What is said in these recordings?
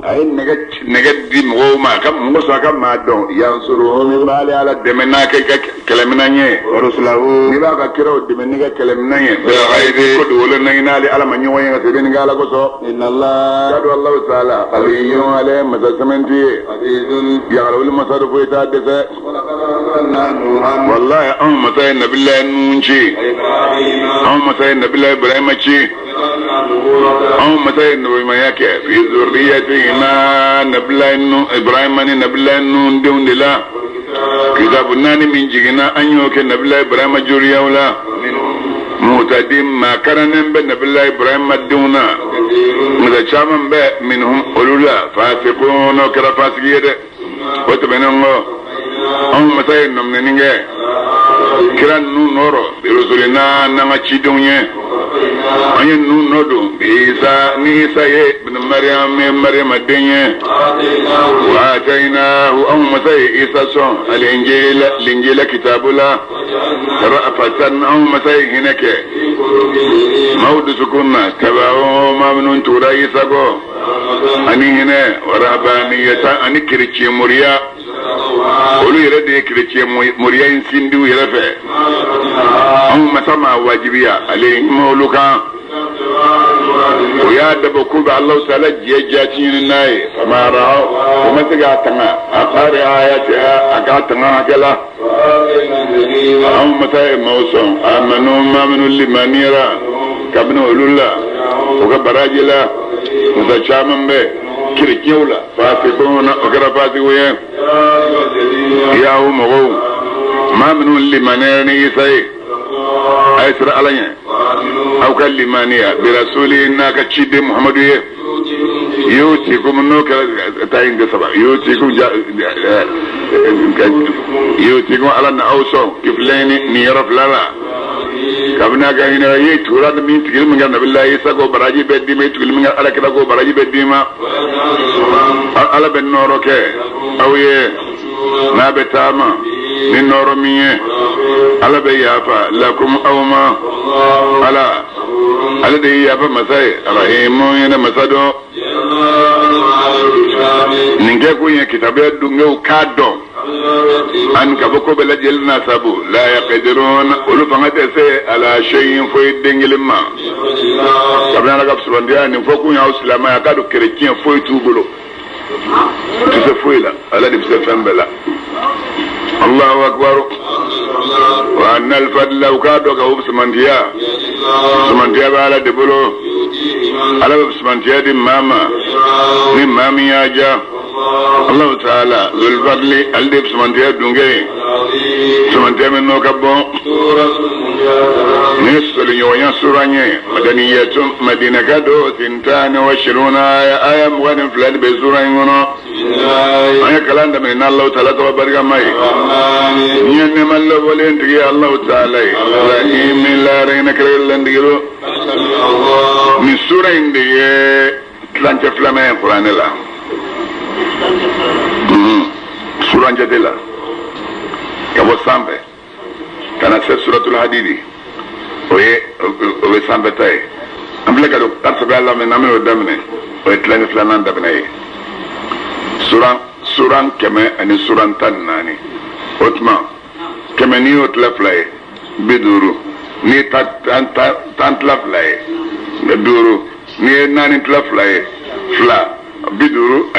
A ye nɛgɛ di mɔgɔw ma ka mɔgɔ sɔrɔ a ka maa dɔn yansuru n'i b'ale Ala dɛmɛ n'a kɛ ka kɛlɛminɛn ye Wasulahu. N'i b'a ka kiraw dɛmɛ n'i ka kɛlɛminɛn ye ko dogolen na n'ale Ala ma ɲɔgɔn ye ka sɛbɛnni kɛ Ala kosɔn. Inna Allah. K'a dɔn Alahu taala qawiyyun ale ye masa sɛmɛnti ye. Azizun. Yagalawuli masa don, foyi t'a dɛsɛ. Walayi, anw masa ye nabilayi Nuhun ci, anw masa ye nabilayi Ibrahima ci, anw masa ye nabiɲumanya kɛ fi zurriyatihima, nabilayi nu Ibrahima ni nabilayi Nuhun denw de la. Kitabu naani min jiginna, an y'o kɛ nabilayi Ibrahima juriyaw la. Mutadi, maa karannen bɛ nabilayi Ibrahima denw na, nka caman bɛ minhum, olu la, fasiqun, o kɛra fasigi ye dɛ. O tɛmɛnen kɔ, anw masa ye nɔminɛni kɛ kira ninnu nɔrɔ birusulina, n'an ka cidenw ye. An ye ninnu nɔ don Isa, ni Isa ye, bin Mariam, ye Mariama den ye. Wa ataynahu, anw masa ye Isa sɔn alinjila, linjila kitabu la. Ra'afatan, anw masa ye hinɛ kɛ maaw dusukun na, taba'u, maa minnu tugura Isa kɔ, ani hinɛ wa rahbaniyatan, ani kerecɛn moriya. Olu yɛrɛ de ye kerecɛn moriya in sindi u yɛrɛ fɛ. Anw masa ma wajibiya ale ma olu kan. O y'a dabɔ k'u bɛ Alahu taala jɛ jaati ɲini n'a ye. Fama ra'aw, o ma se k'a tanga a kari ayatiha, a k'a tanga hakɛ la. Anw masa ye maaw sɔn, amanu, maa minnu limaniyara kabini olu la, o ka baraji la. Musa caman bɛ kerecɛnw la, fasikuna, o kɛra fasigiw ye. Y'aw mɔgɔw, maa minnu limaniyara ni Isa ye, a ye siran Ala ɲɛ, aw ka limaniya birasuli, n'a ka ciden Muhamadu ye. Yutikum, n'o kɛra ta in tɛ saba, yutikum ja yutikum, Ala na aw sɔn kifilayini, nin yɔrɔ fila la, kabini a ka hinɛ ye. Tugura min tigili min kɛ nabila Isa ko baraji bɛ d'i ma, i tuguli min kɛ Ala kira ko baraji bɛ d'i ma. Ala bɛ nɔɔrɔ kɛ aw ye n'a bɛ taama ni nɔɔrɔ min ye. Ala bɛ yafa lakum, aw ma. Ala, ale de ye yafa masa ye, rahimu, hinɛ masa dɔn. Nin kɛ kun ye kitabuya dungew k'a dɔn an ka bɔ ko bɛɛ lajɛlen na, sabu la yaqdiruna, olu fanga tɛ se ala shay'in, foyi den kelen ma, kabini Ala ka sugandiya. Nin fɔ kun y'aw silamɛya k'a dɔn kerecɛn foyi t'u bolo, u tɛ se foyi la, Ala de bɛ se fɛn bɛɛ la. Allahu akbar. Wa anna alfadla, u k'a dɔn ka o sumantiya, sumantiya bɛ Ala de bolo. Ala bɛ sumantiya di maa ma ni maa min y'a diya. Allahu taala zul fadli, ale de bɛ sumantiya dunkɛ ye, sumantiya min n'o ka bon. Ni sɔliɲɔgɔnya sura ye madaniyatun, Madina ka don. Sintani wa shiruna aya, aya 22 de bɛ sura in kɔnɔ. An ye kalan daminɛ n'Alahu taala tɔgɔ barikama ye, ni ye nɛɛma lɔbɔlen tigi ye, Alahu taala ye rahimi, laara hinɛ kɛrɛnkɛrɛnlen tigi don. Nin sura in de ye tilancɛ filanan ye kuranɛ la, suran jate la, ka bɔ sanfɛ ka na se suratul hadidi, o ye o bɛ sanfɛ ta ye. An filɛ ka don alisa la min, an bɛn'o daminɛ, o ye tilancɛ filanan daminɛ ye. Suran 100 ani suran 14. O tuma 100, n'i y'o tila fila ye, 50. N'i ye 10 tila fila ye, 5. N'i ye naani tila fila ye, fila. 57.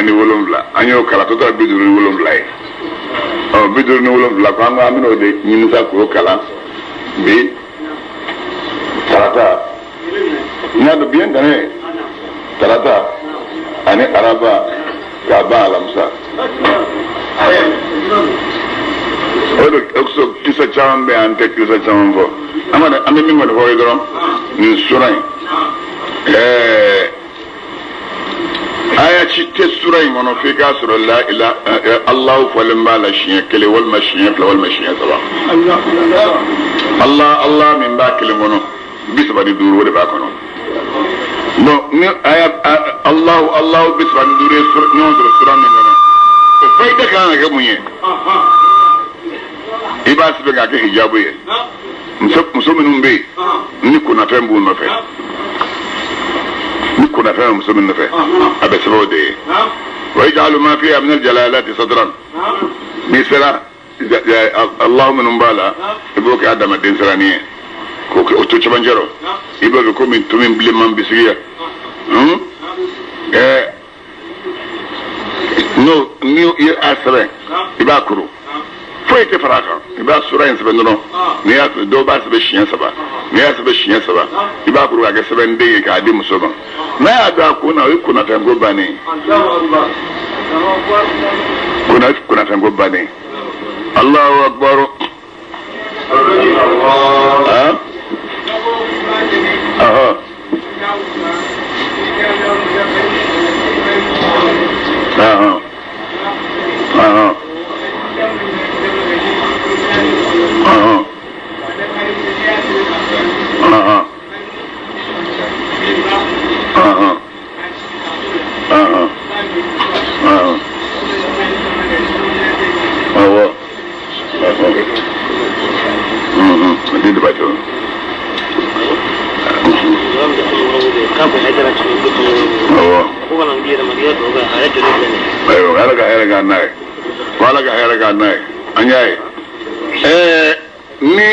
An y'o kalan tɔ tora 57 ye. Ɔ, 57 ko an ko an bɛn'o de ɲini sa k'o kalan bi tarata. N y'a dɔn bi ye ntɛnɛn ye, tarata ani araba k'a ban alamisa. O de so kisa caman bɛ yen, an tɛ kisa caman fɔ. An kɔni, an bɛ min kɔni fɔ o ye dɔrɔn, nin sura in, aya ci tɛ sura in kɔnɔ f'i k'a sɔrɔ la ila Alahu fɔlen b'a la siɲɛ kelen walima siɲɛ fila walima siɲɛ saba. Allah Allah min b'a kelen kɔnɔ, 35, o de b'a kɔnɔ. Bon, ni aya Alahu Alahu 35 ye ɲɔgɔn sɔrɔ sura min kɔnɔ, o fayida kan ka kɛ mun ye? I b'a sɛbɛn k'a kɛ hijabu ye. Muso minnu bɛ yen ni kunnafɛn b'u nɔfɛ, ni kunnafɛn bɛ muso min nɔfɛ, a bɛ sɛbɛn o de ye. Wa yaj'alu ma fiha min al-jalalati sadran. N'i sera Allahu minnu b'a la, i b'o kɛ adamaden siranin ye k'o kɛ o to cɛmancɛ rɔ, i b'o kɛ komi tomi bilenman bisigi ya. N'o n'i ye a sɛbɛn, i b'a kuru, foyi tɛ fara a kan, i b'a sura in sɛbɛn dɔrɔn. N'i y'a dɔw b'a sɛbɛn siɲɛ saba, n'i y'a sɛbɛn siɲɛ saba, i b'a kuru k'a kɛ sɛbɛnden ye k'a di muso ma. N'a y'a don a kun na, o ye kunnafɛnko bannen ye, kunnafɛnko bannen. Allahu akbar. Ah, aha, aha, aha, aha, aha, aha, aha, aha, awɔ, mhm, di ba to. Awɔ, ayiwa, Ala ka hɛrɛ k'an n'a ye, ko Ala ka hɛrɛ k'an n'a ye. An y'a ye, ni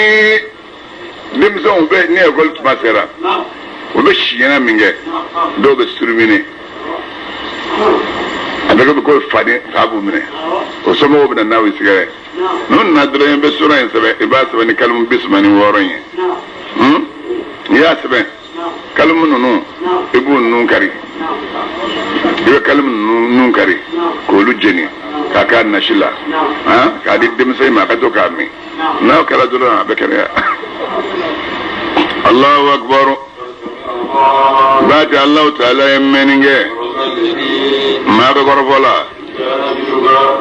denmisɛnw bɛ ni ekɔli tuma sera, u bɛ siɲɛna min kɛ, dɔw bɛ surumini, a bɛ kɛ ko faden fa b'u minɛ, o somɔgɔw bɛ na n'aw ye sigɛrɛ. N'u nana dɔrɔn, i bɛ sura in sɛbɛn, i b'a sɛbɛn ni kalimu 36 ye. N'i y'a sɛbɛn, kalimu ninnu, i b'u nun kari, i bɛ kalimu ninnu nun kari k'olu jeni k'a k'a nasi la, k'a di denmisɛn ma a ka to k'a min. N'a kɛra dɔrɔn, a bɛ kɛnɛya. Allahu akbar. Baati Allahu taala ye mɛnni kɛ maa bɛ kɔrɔfɔ la,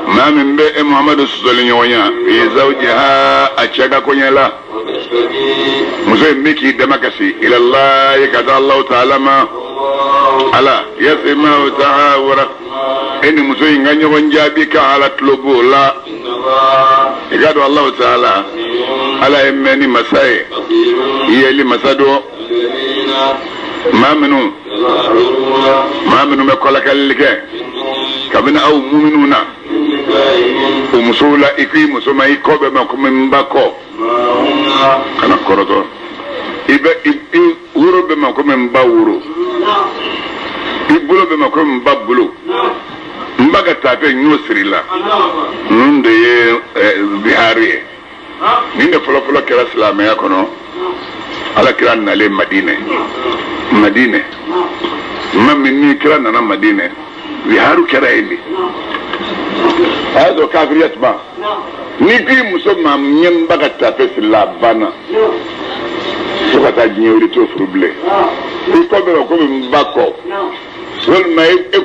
maa min bɛ e Muhamadu sɔsɔli ɲɔgɔnya fi zawjiha, a cɛ ka koɲɛ la. Muso in bɛ k'i dama kasi ilallahi, ka taa Allahu taala ma. Ala yasma'u tahawura, e ni muso in ka ɲɔgɔn jaabi ka Ala tulo b'o la. I ka dɔn Allahu taala, Ala ye mɛnni masa ye, yeli masa don. Maa minnu bɛ kɔlɔkɛlili kɛ kabini aw muminu na o musow la, i k'i muso ma, i kɔ bɛ ma komi n ba kɔ, kana kɔrɔtɔ, i bɛ i woro bɛ ma komi n ba woro, i bolo bɛ ma komi n ba bolo, n ba ka taafe n y'o siri la. Ninnu de ye zihari ye. Nin de fɔlɔfɔlɔ kɛra silamɛya kɔnɔ. Ala kira nalen Madinɛ, Madinɛ ma min ni kira nana Madinɛ, ziharu kɛra yen de. A y'a sɔrɔ kafiriya tuma, n'i k'i muso ma ɲɛ n ba ka taafe siri la, a banna, fo ka taa diɲɛ wuli t'o furu bilen. I kɔ bɛ ma komi n ba kɔ, walima e e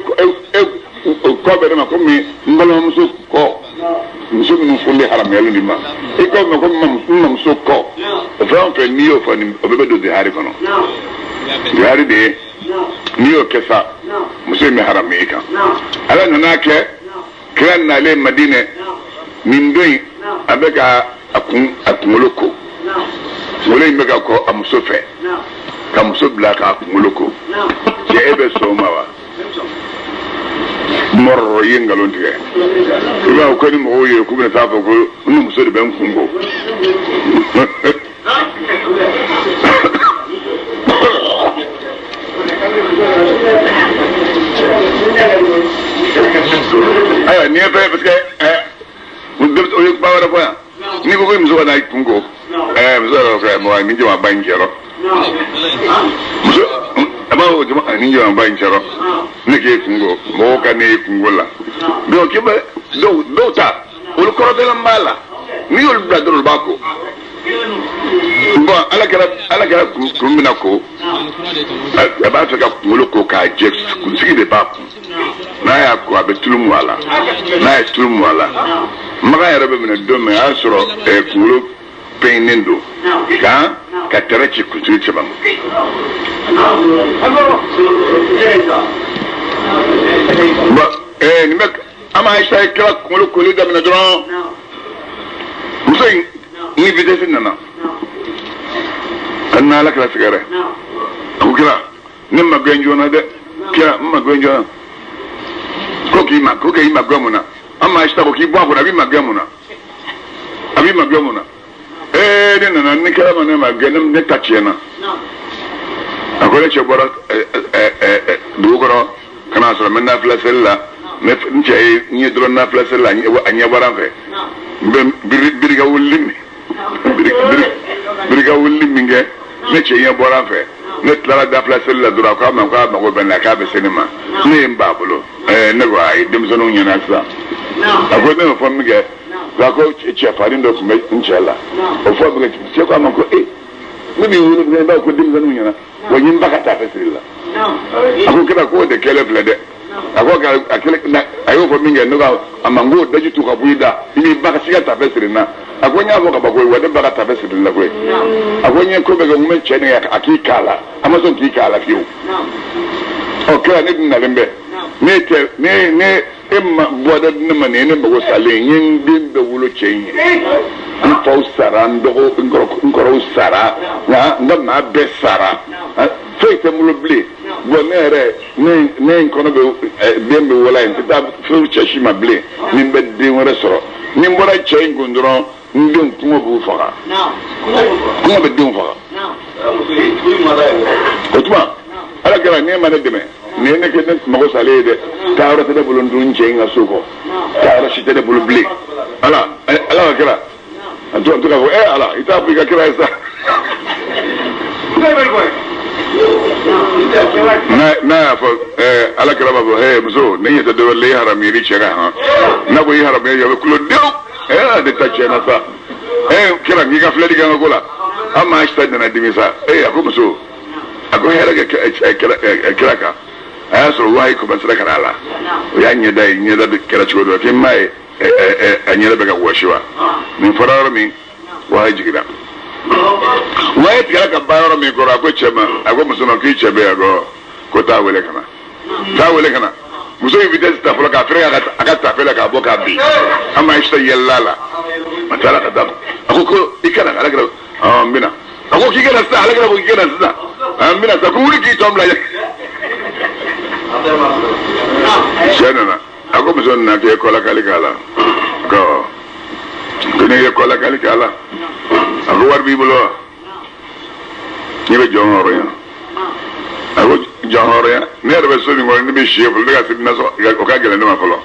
e kɔ bɛ ne ma komi n balimamuso kɔ, muso minnu furulen haramuyalen di ma, i kɔ bɛ ma komi n mamuso kɔ. O fɛn o fɛn n'i y'o fɔ, o bɛɛ bɛ don zihari kɔnɔ. Zihari de ye n'i y'o kɛ sa, muso in bɛ haramu i kan. Ala nana kɛ kira nalen Madinɛ, nin don in, a bɛ ka a kun a kunkolo ko, kunkolo in bɛ ka kɔ a muso fɛ, ka muso bila k'a kunkolo ko. Cɛ, e bɛ sɔn o ma wa? Mɔrɔ, i ye nkalon tigɛ. I b'a fɔ ko ni mɔgɔw ye k'u bɛna taa fɔ ko n muso de bɛ n kun ko. Ayiwa, nin ye fɛn ye, parce que o ye kuma wɛrɛ fɔ yan. N'i ko ko muso ka na i kun ko, muso yɛrɛ fɛ mɔgɔ ni jama ba in cɛrɔ, muso a b'a fɔ jama ni jama ba in cɛrɔ, ne k'e kun ko, mɔgɔw ka ne ye kunko la. Donc k'i bɛ dɔw ta, olu kɔrɔtɛlan b'a la, n'i y'olu bila dɔrɔn, olu b'a ko. Bon, ala kɛra kun bɛna ko, a b'a fɛ ka kunkolo ko k'a jɛ, kunsigi de b'a kun. N'a y'a ko, a bɛ tulu mu a la. N'a ye tulu mu a la, magan yɛrɛ bɛ minɛ don min, a y'a sɔrɔ kunkolo pɛɲinen don kan ka tɛrɛ ci kunsigi cɛman ma. Bon, nin bɛ an b'a Ayisa ye kira kunkolo koli daminɛ dɔrɔn, muso in ni vitesse nana ka na ala kira sɛgɛrɛ. A ko kira, ne ma gɛn joona dɛ, kira, n ma gɛn joona. Ko k'i ma ko k'i ma gɛn mun na? An ma Ayisa ko k'i bɔ a kunna, a b'i ma gɛn mun na? A b'i ma gɛn mun na? Ee, ne nana ni kɛra ma ne ma gɛn, ne ta tiɲɛna. A ko ne cɛ bɔra dugu kɔnɔ ka n'a sɔrɔ n bɛ nafila seli la, ne n cɛ ye n ye dɔrɔn nafila seli la, a ɲɛ bɔra n fɛ. N bɛ birika wulili min birika wulili min kɛ, ne cɛ ɲɛ bɔra n fɛ. Ne tilara nafila seli la dɔrɔn, a ko a ma k'a mago bɛ n na, k'a bɛ se ne ma. Ne ye n b'a bolo. Ne ko ayi, denmisɛnninw ɲɛna sisan. A ko ne y'o fɔ min kɛ, a ko cɛfarin dɔ tun bɛ n cɛ la. O fɔ min kɛ, cɛ ko a ma ko ee, ne b'i wele i b'a fɔ ko denmisɛnninw ɲɛna, wa n ye n ba ka taafe siri la. A ko kira k'o de kɛlen filɛ dɛ. A ko a kɛlen, a y'o fɔ min kɛ, ne ko a ma n k'o daji tu ka bɔ i da, i b'i ba ka si ka taafe siri n na. A ko n y'a fɔ ka ban koyi, wa ne ba ka taafe siri la koyi. A ko n ye ko bɛɛ kɛ, n ko n bɛ cɛ nɛgɛ a k'i k'a la, a ma sɔn k'i k'a la fiyewu. Ɔ kira, ne dun nalen bɛ, ne tɛ ne ne e ma bɔda di ne ma, nin ye ne mago salen, n ye n den bɛɛ wolo cɛ in ye. N faw sara, n dɔgɔ n kɔrɔw sara, nka n ka maa bɛɛ sara, foyi tɛ n bolo bilen. Bɔn ne yɛrɛ ne n kɔnɔ bɛ den bɛ wolo yen, n tɛ taa furu cɛ si ma bilen, ni n bɛ den wɛrɛ sɔrɔ. Ni n bɔra cɛ in kun dɔrɔn, n denw kɔngɔ b'u faga, kɔngɔ bɛ denw faga. O tuma ala kɛra n'e ma ne dɛmɛ, nin ye ne kɛ ne mago salen ye dɛ. Taa yɔrɔ tɛ ne bolo n dun cɛ in ka so kɔ, taa yɔrɔ si tɛ ne bolo bilen. Ala ala ka kira, a to k'a fɔ ala i t'a fɔ i ka kira ye sa. N'a y'a fɔ ala kira b'a fɔ muso, ne ɲɛ tɛ dɔ wɛrɛ la, i haramuyali cɛ kan han. N'a ko i haramuyali, a bɛ kulo dewu, ne ta tiɲɛna sa. Kira k'i ka filɛli kɛ n ka ko la. An ma Ayisa nana dimi sa. A ko muso, a ko hɛrɛ kɛ kira kan. A y'a sɔrɔ wahayi commencera ka na a la. O y'a ɲɛda ye, ɲɛda bɛ kɛra cogo dɔ la, k'i m'a ye a ɲɛda bɛ ka wɔsi wa. Nin fɔra yɔrɔ min, wahayi jiginna. Wahayi tigɛra ka ban yɔrɔ min kɔrɔ, a ko cɛ ma, a ko muso ma k'i cɛ bɛ yan, ko taa wele ka na. Taa wele ka na. Muso ye vitesse ta fɔlɔ k'a fɛrɛ a ka tafe la k'a bɔ k'a bin. An ma Ayisa yɛlɛla la. A taara ka taa. A ko ko i kana, ala kɛra, n bɛna. A ko k'i kana sisan, ala kɛra ko k'i kana sisan. N bɛna sisan, ko wuli k'i tɔ bila. Cɛ nana. A ko muso nana k'e ye kɔlakali k'a la. Ko ne ye kɔlakali k'a la. A ko wari b'i bolo wa? Ne bɛ jɔn hɔrɔnya. A ko jɔn hɔrɔnya, ne yɛrɛ bɛ so min kɔnɔ, ne bɛ si yen fɔlɔ, ne ka sini nasɔngɔ o ka gɛlɛn ne ma fɔlɔ.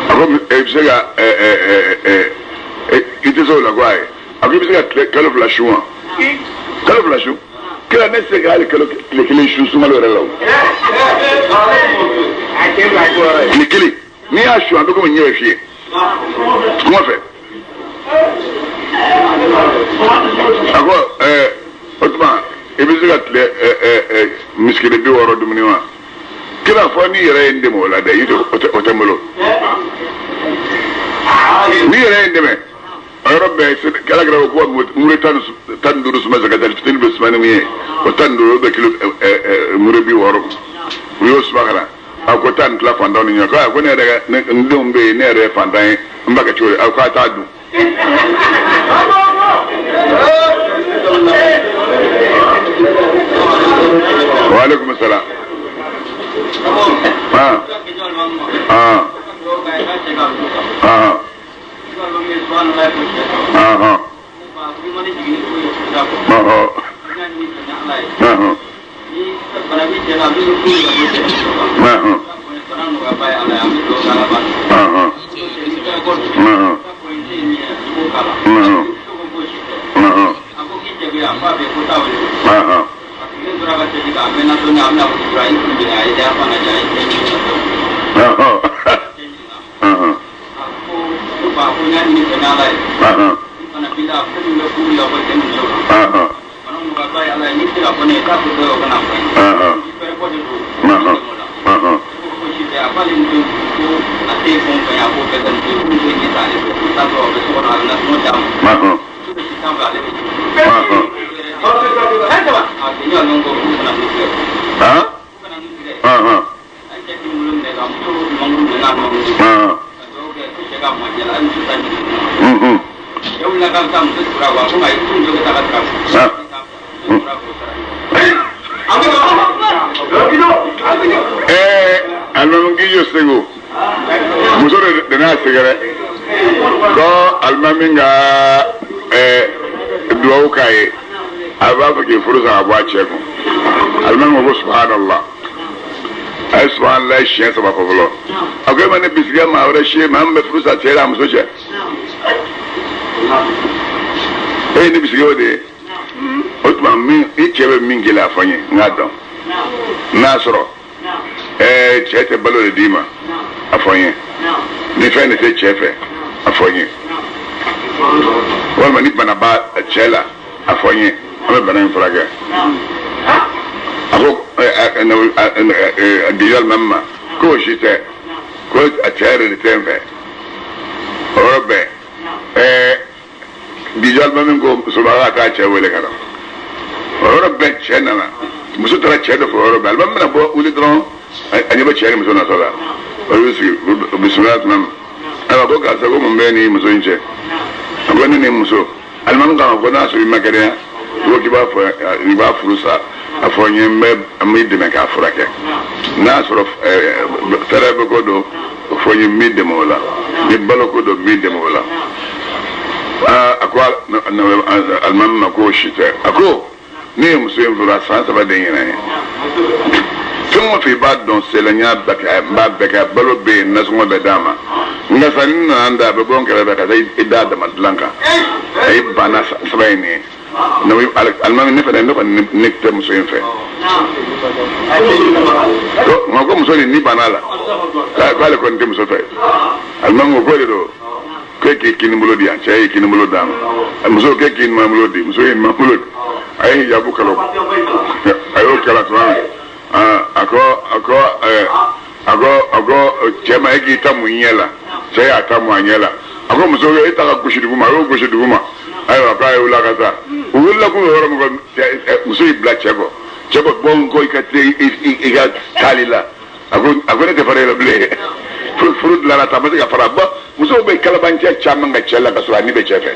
A ko i bɛ se ka i tɛ se o la ko ayi. A ko i bɛ se ka kalo 2 sun wa? Kalo 2 sun? Kira ne tɛ se ka hali kalo tile kelen sun sunkalo yɛrɛ la o. Tile kelen n'i y'a sun a bɛ komi ɲɛ bɛ fiyɛ. Kuma fɛ. A ko o tuma i bɛ se ka tile misikini 60 dumuni wa? Kira fɔ n'i yɛrɛ ye n dɛmɛ o la dɛ, o tɛ n bolo. N'i yɛrɛ ye n dɛmɛ. A yɔrɔ bɛɛ kala kɛra ko mure 15 suma zakatali fitini bɛ suma ni min ye, o 15 o bɛ kilo mure 60, u y'o suma ka na. A ko taa nin tila fantanw ni ɲɔgɔn cɛ. Ko ne yɛrɛ n denw bɛ yen, ne yɛrɛ ye fantan ye, n b'a kɛ cogo di? A ko a t'a dun. Wa aleykum salaam. Alimami k'i jɔ Segu muso de n'a sɛgɛrɛ ko alimami ka duwawu k'a ye a b'a fɛ k'i furu sa ka bɔ a cɛ kun. Alimami ko subhanallah, a ye subhanallah siɲɛ saba fɔ fɔlɔ. A ko e ma ne bisigiya maa wɛrɛ si ye maa min bɛ furu sa cɛ n'a muso cɛ, e ye ne bisigiya o de ye. O tuma min i cɛ bɛ min k'i la a fɔ n ye n k'a dɔn. N'a sɔrɔ cɛ tɛ balo de d'i ma a fɔ n ye, ni fɛn de tɛ cɛ fɛ a fɔ n ye, walima ni bana b'a cɛ la a fɔ n ye, an bɛ bana in furakɛ. A ko dijal ma k'o si tɛ, ko a cɛ yɛrɛ de tɛ n fɛ. O yɔrɔ bɛɛ dijal ma min ko musoba ka taa cɛ wele ka na. O yɔrɔ bɛɛ cɛ nana, muso taara cɛ dɔ fɛ. O yɔrɔ bɛɛ alimami bɛna bɔ wuli dɔrɔn, a ɲɛ bɛ cɛ ni muso natɔ la. O y'u sigi bisimila tuma min, ayiwa ko karisa, ko mun bɛ ni muso in cɛ? A ko ne ni muso. Alimami k'a ma ko n'a sɔrɔ i ma kɛnɛya, i ko k'i b'a fɔ i b'a furu sa, a fɔ n ye, n bɛ n b'i dɛmɛ k'a furakɛ. N'a sɔrɔ fɛɛrɛ bɛ ko don, o fɔ n ye, n b'i dɛmɛ o la. Ni balo ko don, n b'i dɛmɛ o la. A ko alimami ma k'o si tɛ. A ko ne ye muso in furu a san 3 de ɲinɛ ye. Fɛn o fɛn i b'a dɔn sela, n y'a bɛɛ kɛ, n b'a bɛɛ kɛ, balo bɛ yen, nasɔngɔ bɛ d'a ma. Nka sa ni nana n da, a bɛ bɔ n kɛrɛfɛ ka taa i da dama dilan kan. A ye banna saba in nin ye. Alimami ne fana ne kɔni ne tɛ muso in fɛ. Nka ko muso nin ni banna la k'ale kɔni tɛ muso fɛ. Alimami ko k'o de don, k'e k'i kini bolo di yan, cɛ y'i kini bolo d'a ma, muso k'e k'i numan bolo di, muso y'i numan bolo di. A ye hijabu kala, a y'o kala tuma min, a ko a ko a ko a ko cɛ ma, e k'i ta mun ɲɛ la? Cɛ y'a ta mun a ɲɛ la. A ko muso, e ta ka gosi dugu ma. A y'o gosi dugu ma. Ayiwa k'a ye wuli a ka taa. U wulila k'u bɛ yɔrɔ min kɔ, muso y'i bila cɛ kɔ. Cɛ ko bɔ n kɔ, i ka i ka taali la. A ko ne tɛ fara e la bilen. Furu dilanna ta, a ma se ka fara. Bɔn, musow bɛ kalabancɛ caman ka cɛ la ka sɔrɔ a ni bɛ cɛ fɛ.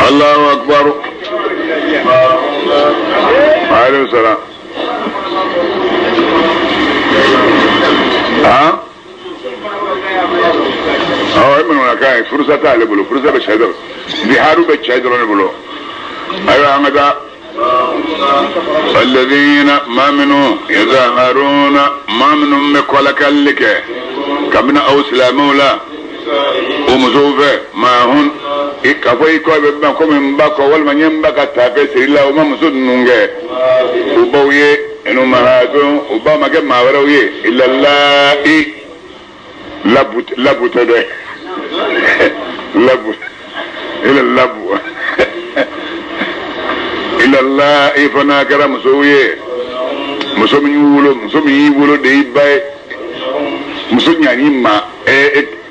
Allahu akbar. Aleykum salaam. Awɔ, e minnu kan ye, furusa t'ale bolo, furusa bɛ cɛ dɔrɔn, ziharu bɛ cɛ dɔrɔn de bolo. Ayiwa an ka taa. Alladhina maa minnu yazaharuna, maa minnu bɛ kɔlakali kɛ kabini aw silamɛw la o musow fɛ, maa hun k'a fɔ i kɔ bɛ ban komi n ba kɔ, walima n ye n ba ka taafe siri la, o ma muso ninnu kɛ u baw ye, inu mahatun, u ba ma kɛ maa wɛrɛw ye, ilallahi labu labu tɛ dɛ, labu ila labu ilallahi fana kɛra musow ye, muso min y'u wolo, muso min y'i wolo de y'i ba ye. Muso ɲan'i ma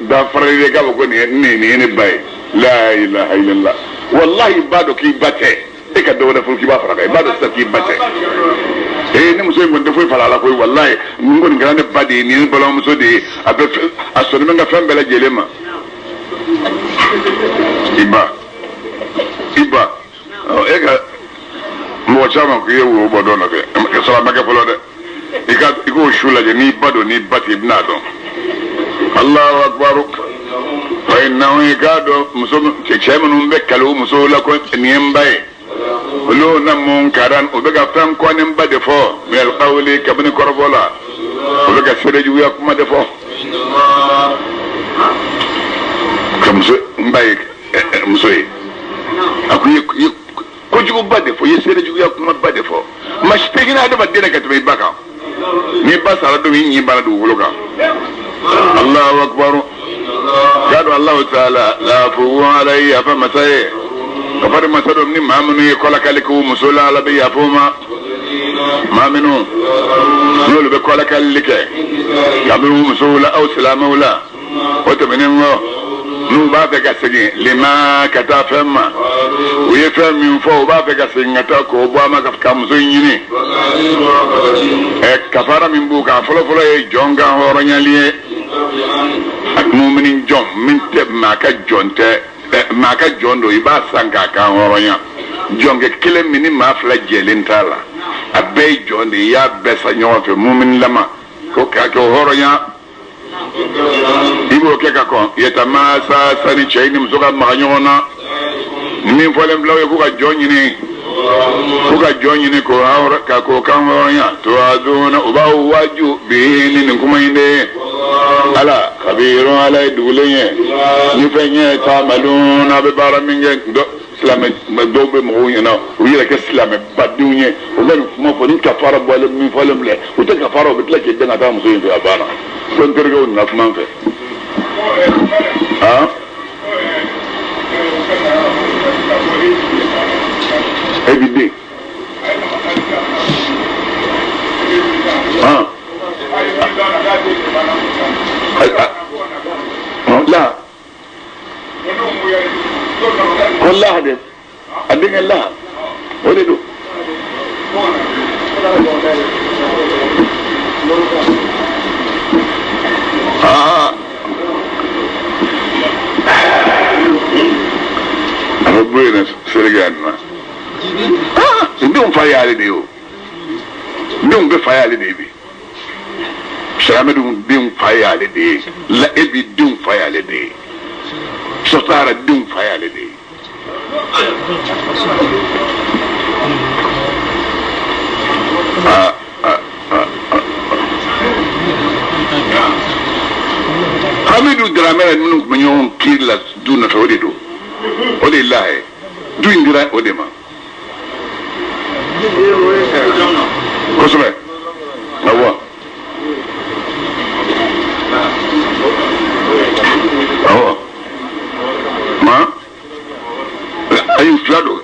danfarali de k'a fɔ ko nin ye ne ba ye. La ilaha illallah. Wallahi i b'a dɔn k'i ba tɛ, e ka dɔ wɛrɛ furu k'i b'a fara kan, i b'a dɔn sisan k'i ba tɛ. Ne muso in kɔni tɛ foyi fara a la koyi, wallahi nin kɔni kɛra ne ba de ye, nin ye ne balimamuso de ye, a bɛ a sɔnni bɛ n ka fɛn bɛɛ lajɛlen ma. I ba, i ba, e ka mɔgɔ caman k'i ye wo bɔ dɔ nɔfɛ ka sɔrɔ a ma kɛ fɔlɔ dɛ. I ka i k'o su lajɛ, n'i ba don n'i ba tɛ, i bɛn'a dɔn. Allahu akbar. Fa innahu, i k'a dɔn muso cɛ minnu bɛ kali o musow la ko nin ye n ba ye, olu na munkaran, o bɛ ka fɛn kɔnenba de fɔ, min alqawli, kabini kɔrɔfɔ la, o bɛ ka seere juguya kuma de fɔ. Ka muso n ba ye muso ye, a ko i ye kojuguba de fɔ, i ye seere juguya kumaba de fɔ. Maa si tɛ hinɛ adamaden na ka tɛmɛ i ba kan. N'i ba sara don min, i ɲin banna dugukolo kan. Allahu akbar. K'a dɔn Allahu taala laafuwu alayhi, yafa masa ye, kafari masa don. Ni maa minnu ye kɔlakali k'u muso la, Ala bɛ yafa u ma. Maa minnu n'olu bɛ kɔlakali kɛ kabini u musow la, aw silamɛw la, o tɛmɛnen kɔ, n'u b'a fɛ ka segin lima ka taa fɛn ma, u ye fɛn min fɔ, u b'a fɛ ka segin ka taa k'o bɔ a ma ka muso in ɲini. Kafara min b'u kan, fɔlɔfɔlɔ ye jɔn kan hɔrɔnyali ye. Mumini jɔn min tɛ maa ka jɔn tɛ, maa ka jɔn don, i b'a san k'a kan hɔrɔnya. Jɔnkɛ kelen min ni maa fila jɛlen t'a la a bɛɛ ye jɔn de ye i y'a bɛɛ sa ɲɔgɔn fɛ muminilama ko k'a kɛ o hɔrɔnya i b'o kɛ ka kɔn yatamasa sani cɛ ni muso ka maga ɲɔgɔn na ni min fɔlen filaw ye k'u ka jɔn ɲini k'u ka jɔn ɲini k'o ka k'o kan hɔrɔnya tuwazuna u b'aw waaju bi ni nin kuma in de ye ala kabirun ala ye dugulen ye ni fɛn ye taamalun n'a bɛ baara min kɛ silamɛ dɔw bɛ mɔgɔw ɲɛna u yɛrɛ kɛ silamɛ badenw ye u bɛ nin kuma fɔ ni kafara bɔlen min fɔlen filɛ u tɛ kafara u bɛ tila k'i dɛn ka taa muso in fɛ a banna ko n terikɛw nana kuma n fɛ aa e b'i den aa la ko laha de a denkɛ laha o de don aa a bɛ bɔ yen na seleke yan na aa denw fa y'ale de ye o denw bɛɛ fa y'ale de ye bi silamɛ dun denw fa y'ale de ye la e bi denw fa y'ale de ye sɔtara denw fa y'ale de ye aa aa aa Hamidu Dramɛ minnu tun bɛ ɲɔgɔn kiiri la du nɔfɛ o de don o de ye laha ye du in dira o de ma kosɛbɛ awɔ awɔ ma ayi fila don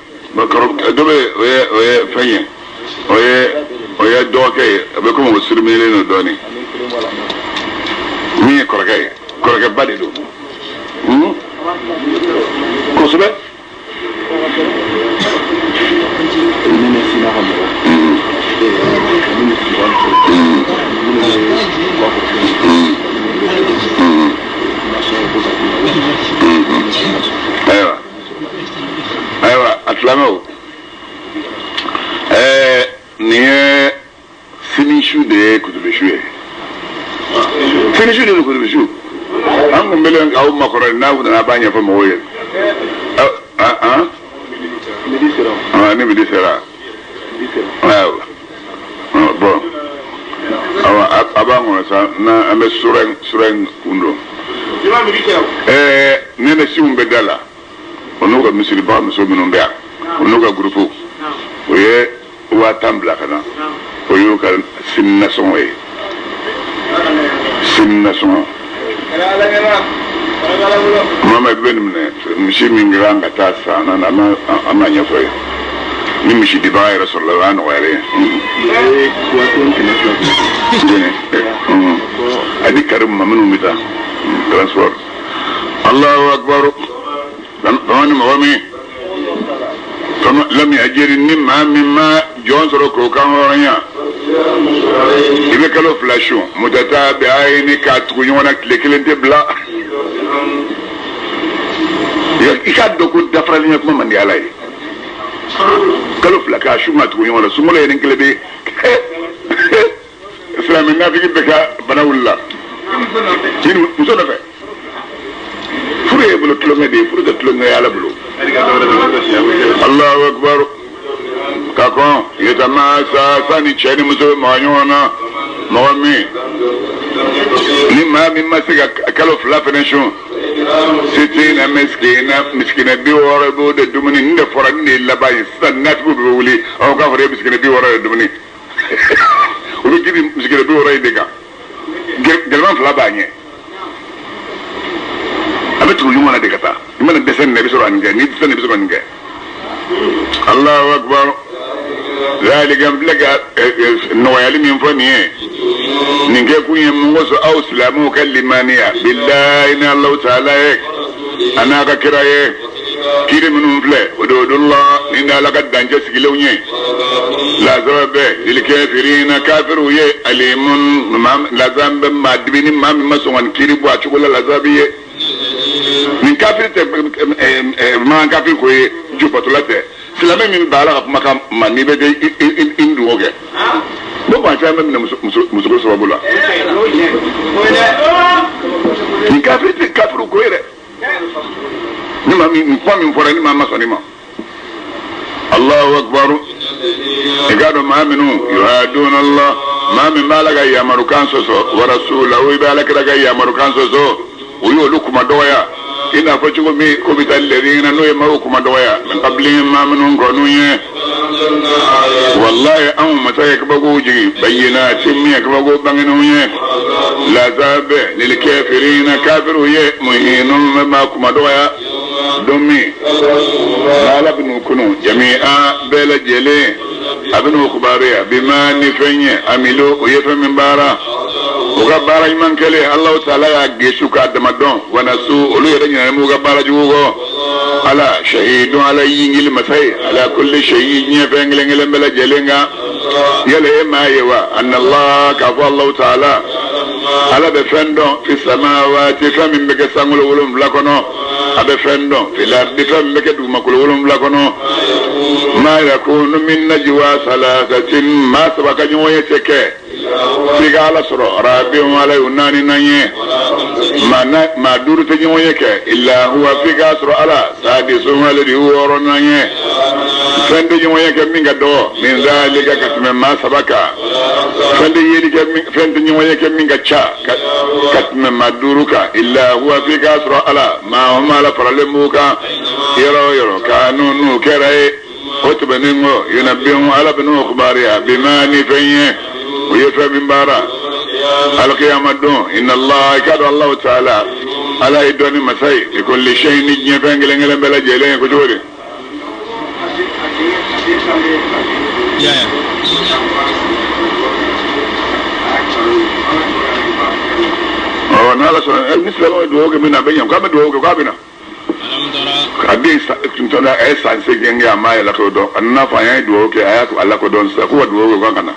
dɔ bɛ o ye fɛn ye o ye dɔgɔkɛ ye a bɛ komi o siriminɛlen don dɔɔnin min ye kɔrɔkɛ ye kɔrɔkɛba de don kosɛbɛ. Ayiwa ayiwa a silamɛw nin ye sini su de ye kutubisu ye sini su de ye kutubisu an kun bɛlen k'aw makɔrɔ n'a kun nana a b'a ɲɛfɔ mɔgɔw ye ni midi sera ayiwa bɔn awa a b'an kɔnɔ sa n'an bɛ sura in kun don ne ni siw bɛ da la o n'u ka misiriba muso minnu bɛ yan o n'u ka gurupu o ye 10,000 bila ka na o y'u ka sini nasɔngɔ ye sini nasɔngɔ Mohamed bɛ nin minɛ misi min kan ka taa san na an b'a ɲɛfɔ ye ni misi dibaga yɛrɛ sɔrɔla o y'a nɔgɔyalen ye a di kari ma minnu bɛ taa transport Allahu akbar fama ni mɔgɔ min lam yajiri ni maa min ma jɔn sɔrɔ k'o kan hɔrɔnya i bɛ kalo fila sun mutatabi'ayni k'a tugu ɲɔgɔn na tile kelen tɛ bila i k'a dɔn ko dafaralen kuma man di ala ye kalo fila k'a sun ka tugu ɲɔgɔn na sunkalo ye nin kelen bɛ silamɛ nafigi bɛ ka bana wulila muso nɔfɛ furu ye bolo tulonkɛ de ye furu tɛ tulonkɛ ye ala bolo Allahu akbar ka kɔn yatamasa sani cɛ ni muso bɛ maga ɲɔgɔn na mɔgɔ min ni maa min ma se ka kalo fila fɛnɛ sun sitina misikina misikina 60 b'o de dumuni nin de fɔra nin de ye laban ye sisan nafigiw bɛ wuli aw k'a fɔra e misikina 60 de dumuni u bɛ gidi misikina 60 in de kan gɛlɛman fila b'a ɲɛ a bɛ tugu ɲɔgɔn na de ka taa i mana dɛsɛ nin na i bɛ sɔrɔ ka nin kɛ n'i dɛsɛ nin i bɛ sɔrɔ ka nin kɛ Allahu akbar zalika n filɛ ka nɔgɔyali min fɔ nin ye nin kɛ kun ye mun kosɔn aw silamɛw ka limaniya bilahi ni Alahu taala ye a n'a ka kira ye kiri minnu filɛ hududullah ni Ala ka dancɛ sigilenw ye lazaba bɛ lilkafirina kafiriw ye alimun lazaba bɛ maa dibi ni maa min ma sɔn ka nin kiri bɔ a cogo la lazaba b'i ye nin kafiri tɛ maa kafiri ko ye jubatola tɛ. Silamɛ min b'a la ka kumakan ma n'i bɛ i dugawu kɛ. N'o maa caman bɛ minɛ muso sababu la. Nin kafiri tɛ kafiriw ko ye dɛ. Ni maa min kuma min fɔra ni maa ma sɔn nin ma. Allahu akbar. I k'a dɔn maa minnu yuhaduna Allah maa min b'a la ka yamarukan sɔsɔ wa rasulahu i bɛ ala kira ka yamarukan sɔsɔ o y'olu kuma dɔgɔya i n'a fɔ cogo min ko bɛ taa lɛdina n'o ye maaw kuma dɔgɔya min qablihim maa minnu kɔnnu ye wallahi anw masa ye kabakow jigin bayyinatin min ye kabako bangenenw ye lazabɛ lil kafirina kafiriw ye muhinun bɛ maa kuma dɔgɔya don min n'ala bɛn'u kunu jami'a bɛɛ lajɛlen a bɛn'u kibaruya bima ni fɛn ye amilu o ye fɛn min baara u ka baara ɲuman kɛlen Alahu taala y'a gesu k'a dama dɔn wanasu olu yɛrɛ ɲinɛnen b'u ka baara jugu kɔ ala shahidun ala yingili masa ye ala kulli shay'in diɲɛ fɛn kelen kelen bɛɛ lajɛlen kan yala e m'a ye wa anna Allah k'a fɔ Alahu taala ala bɛ fɛn dɔn fi samawati fɛn min bɛ kɛ sankolo wolonwula kɔnɔ a bɛ fɛn dɔn fil ardi fɛn min bɛ kɛ dugumakolo wolonwula kɔnɔ ma yakunu min najwa salasatin maa saba ka ɲɔgɔn ye tɛ kɛ f'i ka ala sɔrɔ rabi'un ala y'u naaninan ye maa duuru tɛ ɲɔgɔn ye kɛ illa huwa f'i k'a sɔrɔ ala sadisun ale de y'u wɔɔrɔnan ye fɛn tɛ ɲɔgɔn ye kɛ min ka dɔgɔ min zalika ka tɛmɛ maa saba kan fɛn tɛ yeli kɛ fɛn tɛ ɲɔgɔn ye kɛ min ka ca ka tɛmɛ maa duuru kan illa huwa f'i k'a sɔrɔ ala maa o maa ala faralen b'u kan yɔrɔ o yɔrɔ kanu n'u kɛra ye o tɛmɛnen kɔ yunabbi'uhum ala bɛn'u kibaruya bima ni fɛn ye o ye fɛn min baara alikiyama don inna Allah i k'a dɔn Alahu taala ala ye dɔnni masa ye bi kulli shay'in ni diɲɛ fɛn kelen kelen bɛɛ lajɛlen ye ko cogo di. Ɔ n'ala sɔnna ni silamɛw ye dugawu kɛ min na a bɛ ɲɛ k'a bɛ dugawu kɛ k'a bɛ na. A den tun a ye san seegin kɛ a m'a yɛrɛ lakodɔn a nana fɔ an ye dugawu kɛ a y'a lakodɔn sisan ko ka dugawu kɛ k'a ka na.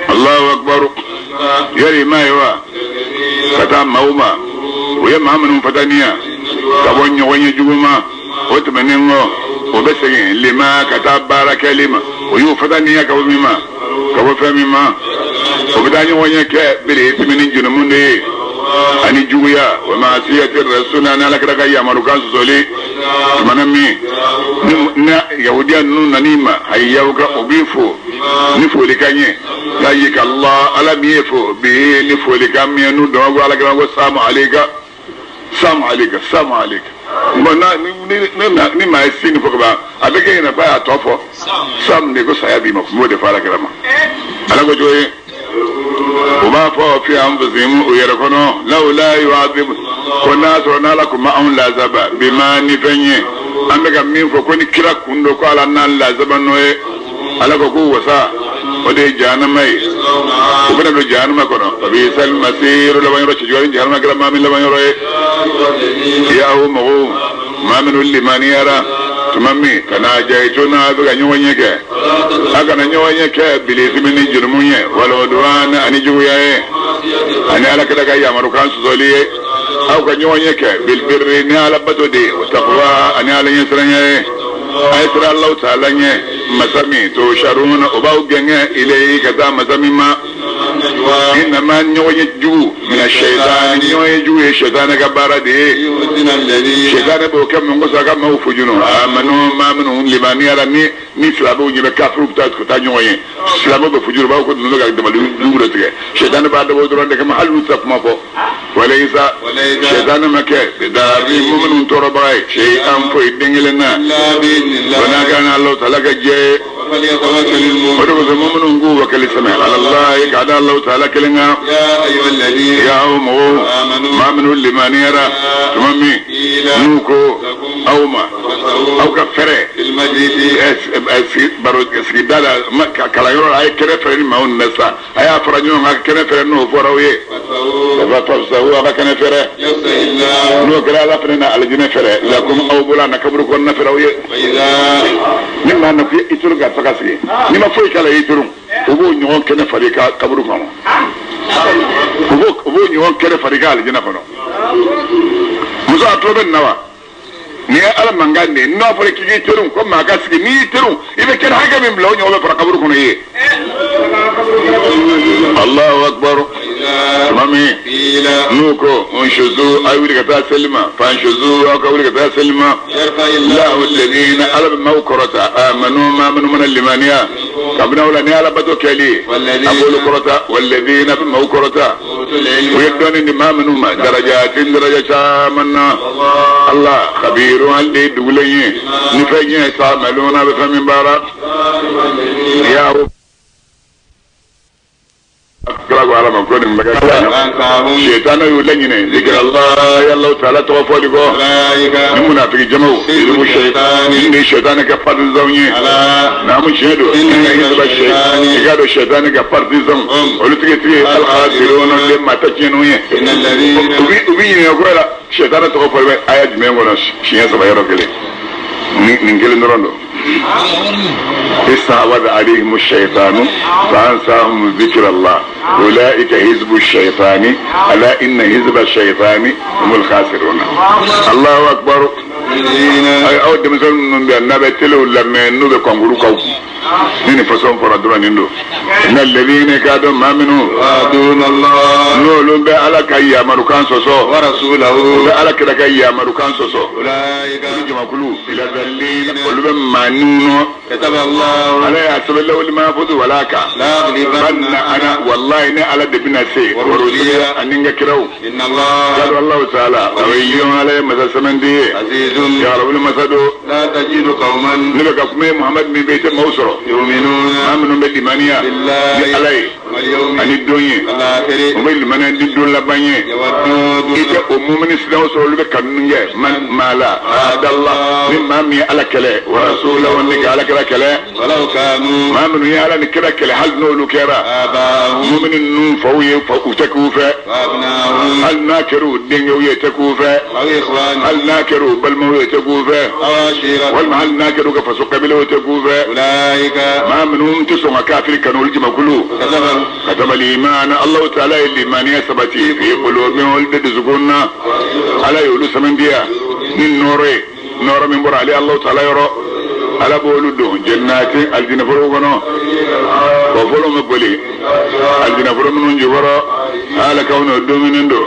Allahu akbar yali i m'a ye wa ka taa maaw ma u ye maa minnu fataniya ka bɔ ɲɔgɔn ye jugu ma o tɛmɛnen kɔ o bɛ segin lima ka taa baara kɛli ma o y'u fataniya ka bɔ min ma ka bɔ fɛn min ma o bɛ taa ɲɔgɔn ye kɛ bele isimi ni junumu de ye ani juguya wa maasiyati rasuli ani alakira ka yamarukan sɔsɔli tumana min ni yahudiya ninnu nan'i ma hayyawka o b'i fo ni folikan ye hayyaka Allah ala min ye fo bi ni folikan min ye n'u dama ko alakira ko samu aleyka samu aleyka samu aleyka bon na ni ni maa ye sin fɔ ka ban a bɛ kɛ ɲɛna k'a y'a tɔ fɔ samu de ko saya b'i ma n b'o de fɔ alakira ma ala ko cogo ye u b'a fɔ fi anfusihim u yɛrɛ kɔnɔ lawla yu'adhibu ko n'a sɔrɔ n'ala kun ma anw lazaba bima ni fɛn ye an bɛ ka min fɔ ko ni kira kun don ko ala n'an lazaba n'o ye ala ko ko wasa o de ye jahanama ye u bɛna don jahanama kɔnɔ wa bi'sal masiru laban yɔrɔ cɛjuguya ni jahanama kɛra maa min laban yɔrɔ ye ya aw mɔgɔw maa minnu limaniyara tuma min tanajaytum a bɛ ka ɲɔgɔn ye kɛ a kana ɲɔgɔn ye kɛ bilisimi ni jurumu ye wal udwan ani juguya ye ani ala kira ka yamarukan sɔsɔli ye aw ka ɲɔgɔn ye kɛ bilbirri ni ala bato de ye wa taqwa ani ala ɲɛsiranya ye a ye siran Alahu taala ɲɛ masa min tuhsharuna o b'aw gɛngɛ ilayhi ka taa masa min ma innama ɲɔgɔn ye jugu mina shaytani ɲɔgɔn ye jugu ye shaytani ka baara de ye shaytani b'o kɛ mun kosɔn a ka maaw fujunu amanu maa minnu limaniyara ni ni silamɛw ɲɛ bɛ kafiriw bɛ taa ka taa ɲɔgɔn ye silamɛw bɛ fujuru u b'a fɔ ko ninnu bɛ ka dabali jugu dɔ tigɛ shaytani b'a dabɔ dɔrɔn de kama hali n'u tɛ kuma fɔ walayisa shaytani ma kɛ bidarri minnu tɔɔrɔbaga ye shay'an foyi den kelen na fo n'a kɛra n'Alahu taala ka jɛ ye o de kosɔn minnu k'u wakali sɛmɛ alallahi k'a da Alahu taala kelen kan ya aw mɔgɔw maa minnu limaniyara tuma min n'u ko aw ma aw ka fɛrɛ baro sigida la kalanyɔrɔ la a ye kɛnɛ fɛrɛ ni maaw nana sisan a y'a fara ɲɔgɔn kan kɛnɛ fɛrɛ n'o fɔra aw ye fafsahu aw ka kɛnɛ fɛrɛ n'o kɛra ala fana na alijinɛ fɛrɛ lakum aw bolo a na kaburu kɔnɔna fɛrɛ aw ye ni maa na i turu ka taga sigi n'i ma foyi k'a la i turu u b'o ɲɔgɔn kɛnɛ fara i ka kaburu kɔnɔ u b'o ɲɔgɔn kɛnɛ fara i ka alijinɛ kɔnɔ muso a tulo bɛ nin na wa. Nin ye ala mankan de ye n'a fɔra k'i k'i teriw ko maa ka sigi n'i y'i teriw i bɛ kɛnɛ hakɛ min bila o ɲɔgɔn bɛ fara kaburu kɔnɔ i ye. Allahu akbar tuma min n'u ko nsuzu a ye wuli ka taa seli ma fansuzu aw ka wuli ka taa seli ma lahu alladhina ala bɛ maaw kɔrɔta amanu maa minnu mana limaniya kabini aw la ni ala bato kɛli ye a b'olu kɔrɔta walladhina bɛ maaw kɔrɔta u ye dɔnni di maa minnu ma darajatin daraja caman na Allah khabiru ale de ye dugulen ye ni fɛn ye ta'maluna bɛ fɛn min baara ya kira ko ala ma ko nin bɛ kɛ sitana y'u laɲinɛ zikiralahi Alahu taala tɔgɔ fɔli kɔ ni munafiki jamaw hizbu sitani ni sitani ka partisanw ye naamu tiɲɛ don inna hizba sitani i k'a dɔn sitani ka partisanw olu tigi tigi alkhasiruna de maa ta tiɲɛniw ye u b'i ɲininka ko yala sitani tɔgɔ fɔli bɛ aya jumɛn kɔnɔ siɲɛ saba yɔrɔ kelen nin kelen dɔrɔn don استحوذ عليهم الشيطان فأنساهم ذكر الله أولئك حزب الشيطان ألا إن حزب الشيطان هم الخاسرون الله أكبر aw denmisɛnnin minnu bɛ yan n'a bɛ telew lamɛn n'u bɛ kɔnkuru kaw ni nin fasɔn fɔra dɔrɔn nin don inna alladhina k'a dɔn maa minnu n'olu bɛ ala ka yamarukan sɔsɔ u bɛ ala kira ka yamarukan sɔsɔ olu jamakulu olu bɛ maa nɔ ala y'a sɛbɛn lawuli mahafuzu wala kan banna ana wallahi ne ala de bɛna se wa rusuli ani n ka kiraw k'a dɔn Alahu taala qawiyyun ala ye masa sɛmɛnti ye yaghlibul masa don ne bɛ ka kuma ye Muhamadu min bɛ i tɛ maaw sɔrɔ maa minnu bɛ limaniya ni ala ye ani don ye o bɛ limaniya ni don laban ye i tɛ o mumini silamɛw sɔrɔ olu bɛ kanu kɛ maa la adala ni maa min ye ala kɛlɛ wa rasulahu ni ka ala kira kɛlɛ maa minnu ye ala ni kira kɛlɛ hali n'olu kɛra mumini ninnu faw ye u tɛ k'u fɛ hali n'a kɛra u denkɛw ye tɛ k'u fɛ hali n'a kɛra u balimaw ye tɛ k'u fɛ walima hali n'a kɛra u ka faso kabilaw tɛ k'u fɛ maa minnu tɛ sɔn ka kafiri kanu olu jamakulu kataba limana Alahu taala ye limaniya sabati fi qulubihim olu de dusukun na ala ye olu sɛmɛntiya ni nɔɔrɔ ye nɔɔrɔ min bɔra ale Alahu taala yɔrɔ ala b'olu don jannati alijinɛ foro kɔnɔ o foro bɛ boli alijinɛ foro minnu jukɔrɔ ala k'aw n'o dumuni don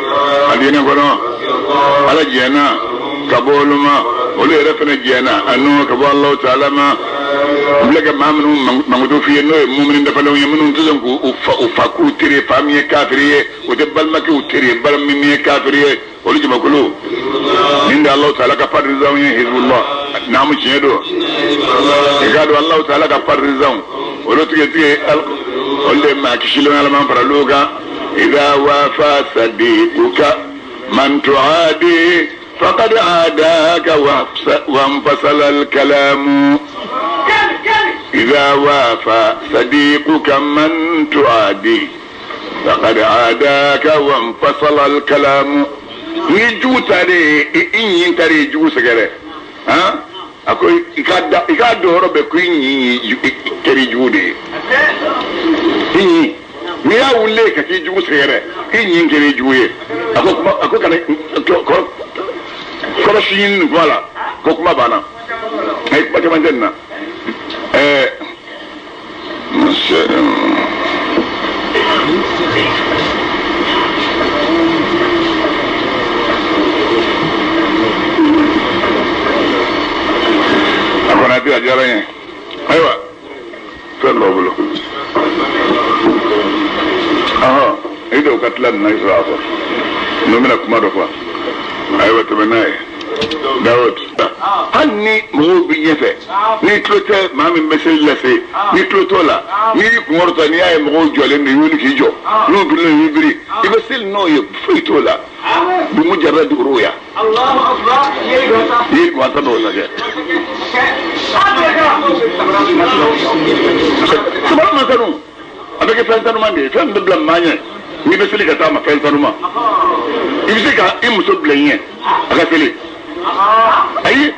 alijinɛ kɔnɔ ala jɛnna ka bɔ olu ma olu yɛrɛ fana jɛnna anu ka bɔ Alahu taala ma n filɛ ka maa minnu mankutu f'i ye n'o ye mumini dafalenw ye minnu tɛ sɔn k'u fa u fa k'u teri fa min ye kafiri ye o tɛ balimakɛw teri ye balima min ye kafiri ye olu jamakulu nin de Alahu taala ka partisanw ye hizbullah naamu tiɲɛ don i k'a dɔn Alahu taala ka partisanw olu tigɛ tigɛ olu de maa kisilenw ala m'an fara olu kan idha wafa sadiquka man tuadi faqad adaka wanfasala alkalamu idha wafa sadiquka man tuadi faqad adaka wanfasala alkalamu ni jugu taalen i ɲin taara i jugu sɛgɛrɛ han a ko i k'a dɔn yɔrɔ bɛɛ ko i ɲin kɛra i jugu de ye i ɲin n'i y'a wuli ka k'i jugu sɛgɛrɛ i ɲin kɛra i jugu ye a ko kuma a ko kana kɔlɔsi ɲini nin kuma la ko kuma banna a ye kuma caman tɛ nin na ɛɛ. A kɔni a ti a diyara n ye ayiwa fɛn dɔ bolo ɔhɔn i dɔw ka tila nin na i sɔrɔ a fɔ n'o bɛna kuma dɔ fɔ ayiwa tɛmɛ n'a ye Dawud hali ni mɔgɔw b'i ɲɛfɛ n'i tulo tɛ maa min bɛ seli lase n'i tulo t'o la n'i y'i kun kɔrɔta n'i y'a ye mɔgɔw jɔlen don i wuli k'i jɔ n'u birilen i biri i bɛ seli n'o ye foyi t'o la bi mujarrad ruya i ye gansan dɔw lajɛ sabara ma sanu a bɛ kɛ fɛn sanuman de ye fɛn min bɛ bila maa ɲɛ n'i bɛ seli ka taa ma fɛn sanuman i bɛ se ka i muso bila i ɲɛ a ka seli ayi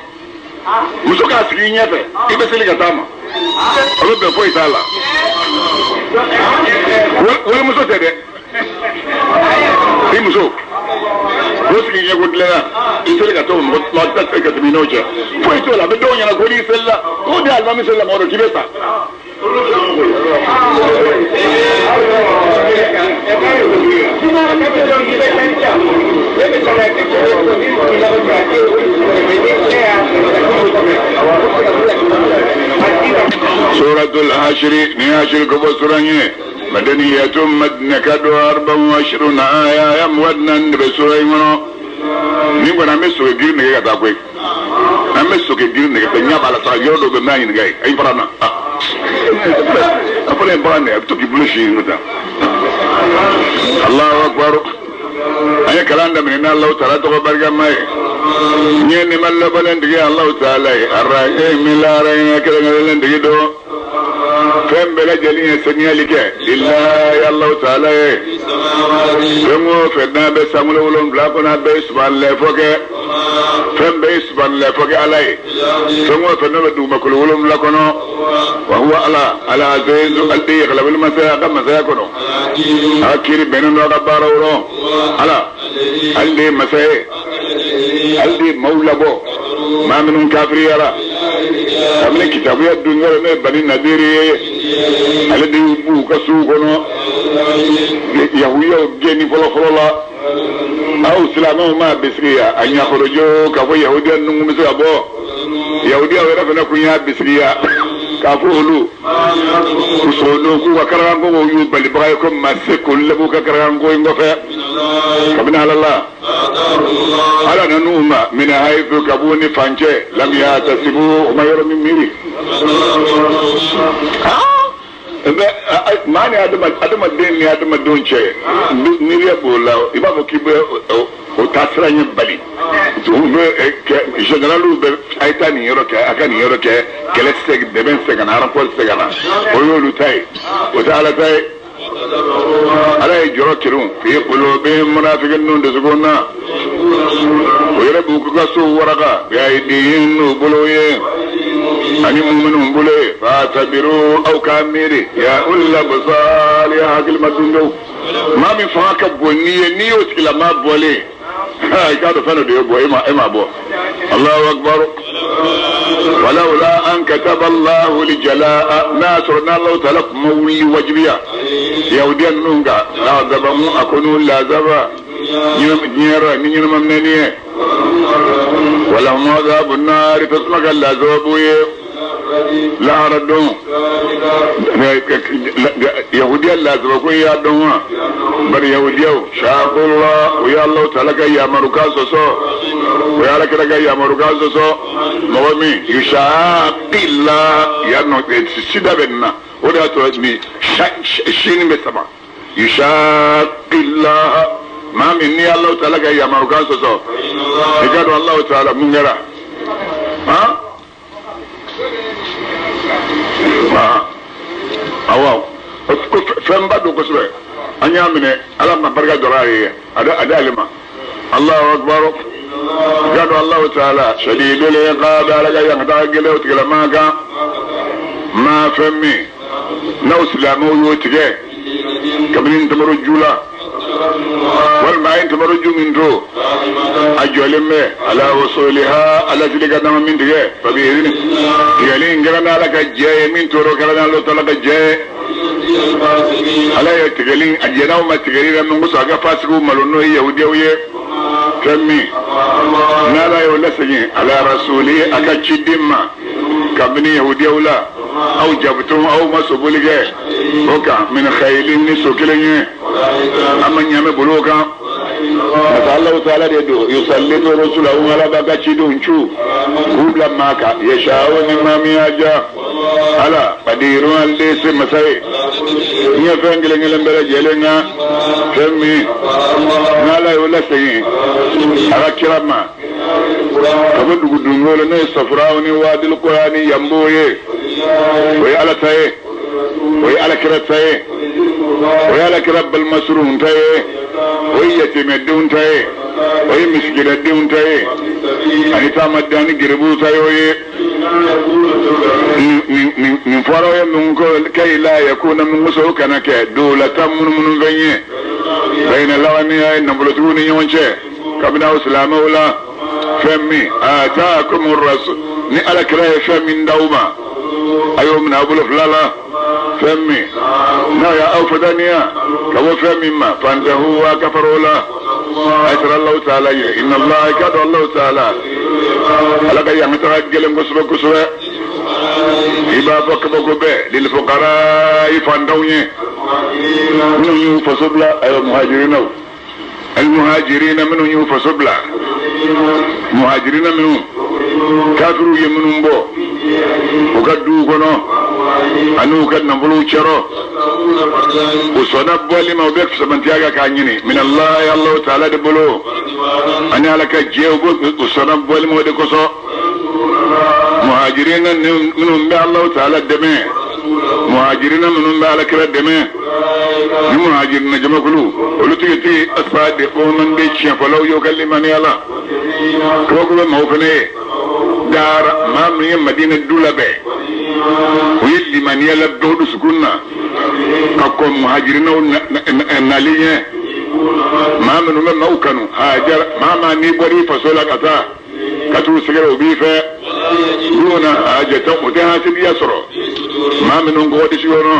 muso k'a sigi i ɲɛfɛ i bɛ seli ka taa ma o bɛ bɛn foyi t'a la walimuso tɛ dɛ i muso o sigi ɲɛko tilenna i seli ka to mɔgɔ tɛ se ka tɛmɛ i n'o cɛ foyi t'o la a bɛ dɔw ɲɛna ko n'i selila ko de alimami selila mɔgɔ dɔ k'i bɛ sa. Suratul Hashri ni Hashri ko bɔ sura ye madaniyatun madinaka do 24 aya ya muwadnan de sura in kɔnɔ ni kɔni an bɛ soke girin nɛgɛ ka taa koyi an bɛ soke girin nɛgɛ fɛ ɲɛ b'a la saga yɔrɔ dɔw bɛ n b'a ɲininka ye ayi fara na a fɔra ye bagan de a bɛ to k'i bolo si ka taa Allahu akbar an ye kalan daminɛ n'Alahu taala tɔgɔ barikama ye n ye nɛɛma labalen tigi Alahu taala ye arahimi lahara kelen kelen tigi don fɛn bɛɛ lajɛlen ye saniyali kɛ lillahi Alahu taala ye fɛn o fɛn n'a bɛ sankolo wolonwula kɔnɔ a bɛɛ ye subahanalayi fɔ kɛ fɛn bɛɛ ye subahanalayi fɔ kɛ Ala ye fɛn o fɛn n'o bɛ dugumakolo wolonwula kɔnɔ wa huwa Ala ala azizu ale de ye galabali masaya a ka masaya kɔnɔ a ka kiiri bɛnnen don a ka baaraw rɔ Ala ale de ye masa ye ale de ye maaw labɔ maa minnu kafiriyara kabini kitabuya dun yɔrɔ n'o ye Bani Nadiri ye ale de y'u b'u ka suw kɔnɔ yahudiyaw gɛnni fɔlɔfɔlɔ la aw silamɛw maa bisigiya a ɲakɔrɔjɔ k'a fɔ yahudiya ninnu bɛ se ka bɔ yahudiyaw yɛrɛ fana kun y'a bisigiya k'a fɔ olu u sɔrɔ k'u ka karakanko y'u balibaga ye ko maa se k'olu labɔ ka karakanko in kɔfɛ kabini Ala la Ala nan'u ma min hayitu ka b'u ni fan cɛ lam yahtasibu u ma yɔrɔ min miiri maa ni adamaden ni adamadenw cɛ miiriya b'o la i b'a fɔ k'i bɛ o taasira ɲɛ bali u bɛ généraliw bɛ a ye taa nin yɔrɔ kɛ a ka nin yɔrɔ kɛ kɛlɛ tɛ se dɛmɛ tɛ se ka na renfort tɛ se ka na o y'olu ta ye o tɛ Ala ta ye Ala ye jɔrɔ kerun fi qulubi munafiki ninnu dusukun na o yɛrɛ b'u ka so waraka bi aydihim n'u bolo ye ani muminun bolo ye fatabiru aw k'a miiri ya ulil absar ya hakilima dungew maa min fanga ka bon n'i ye n'i y'o tigilamaa bɔlen i k'a dɔn fɛn dɔ de ye bɔ e ma bɔ Allahu akbar walawla an kataba Allahu lijalaa n'a sɔrɔ n'Alahu taala kun ma wuli wajibiya yahudiya ninnu kan la'azabahu a ko n'u lazaba diɲɛ ni ɲɛnama minɛni ye walahum azabu naari tasuma ka lazaba b'u ye lahara don yahudiya lazaba ko y'a dɔn wa bari yahudiyaw shaqullah u ye Alahu taala ka yamarukan sɔsɔ o ye Ala kira ka yamarukan sɔsɔ mɔgɔ min yushaqillah ya nɔ sida bɛ nin na o de y'a to ni sini bɛ sama yushaqillah maa min ni Alahu taala ka yamarukan sɔsɔ i ka dɔn Alahu taala mun kɛra han awɔ ko fɛnba don kosɛbɛ an y'a minɛ Ala ma barika dɔrɔn a ye a d'ale ma Allahu akbar i ka dɔn Alahu taala shadidul iqab Ala ka yankata gɛlɛn o tigilamaa kan maa fɛn min n'aw silamɛw y'o tigɛ kabini ntamaro ju la walima a ye ntamaro ju min to a jɔlen bɛ ala wasuliha ala sili ka dama min tigɛ fabi izini tigɛli in kɛra n'Ala ka jɛ ye min tora o kɛra n'Ala taala ka jɛ ye Ala ye tigɛli a jɛn'aw ma tigɛli la min kosɔn a ka fasigiw malo n'o ye yahudiyaw ye fɛn min n'Ala y'o lasegin ala rasuli a ka ciden ma kabini yahudiyaw la aw jabutum aw ma soboli kɛ o kan min khayilin ni so kelen ye an ma ɲaamɛ bolo kan masa Alahu taala de don yusallitu rusulahu Ala b'a ka cidenw cu k'u bila maa kan yasha'u ni maa min y'a diya Ala qadirun ale de ye se masa ye n ye fɛn kelen kelen bɛɛ lajɛlen kan fɛn min n'Ala y'o lasegin a ka kira ma ka bɔ dugu dungolo n'o ye safuraw ni wadil kura ni yanbo ye o ye Ala ta ye o ye Ala kira ta ye o ye Ala kira balimasurunw ta ye o ye yatimɛdenw ta ye o ye misikinadenw ta ye ani taamaden ani geribuw ta ye o ye nin fɔra ye min ko kay la yakuna min kosɔn o kana kɛ dowlata munumunu fɛn ye bayna lawaniya ye nafolotigiw ni ɲɔgɔn cɛ. Kabini aw silamɛw la fɛn min ataakum rasul ni ala kira ye fɛn min d'aw ma a y'o minɛ aw bolo fila la fɛn min n'a y'aw fadaniya ka bɔ fɛn min ma fantahu wa kafar'o la a ye siran Alahu taala ɲɛ inna Allaha i k'a dɔn Alahu taala ala ka yan taga gɛlɛn kosɛbɛ kosɛbɛ i b'a fɔ kabako bɛɛ lil fuqara i fantanw ye minnu y'u faso bila ayiwa muhajirinaw almuhajirina minnu y'u faso bila muhajirina minnu kafiriw ye minnu bɔ u ka duw kɔnɔ ani u ka nafolow cɛrɔ u sɔnna bɔli ma u bɛ sabantiya kan k'a ɲini minallahi Alahu taala de bolo ani ala ka jɛ u sɔnna bɔli ma o de kosɔn muhajirina minnu bɛ Alahu taala dɛmɛ muhajirina minnu bɛ ala kira dɛmɛ ni muhajirina jamakulu olu tigitigi asadiquna de tiɲɛfɔlaw y'o ka limaniya la kabako bɛ maaw fana ye daara maa min ye madina du labɛn u ye limaniya labɛn u dusukun na ka kɔn muhajirinaw nali ɲɛ maa minnu bɛ maaw kanu hajara maa maa n'i bɔra i faso la ka taa ka t'u sɛgɛrɛ u b'i fɛ duna hajata u tɛ hasidiya sɔrɔ maa minnu kɔgɔ disi kɔnɔ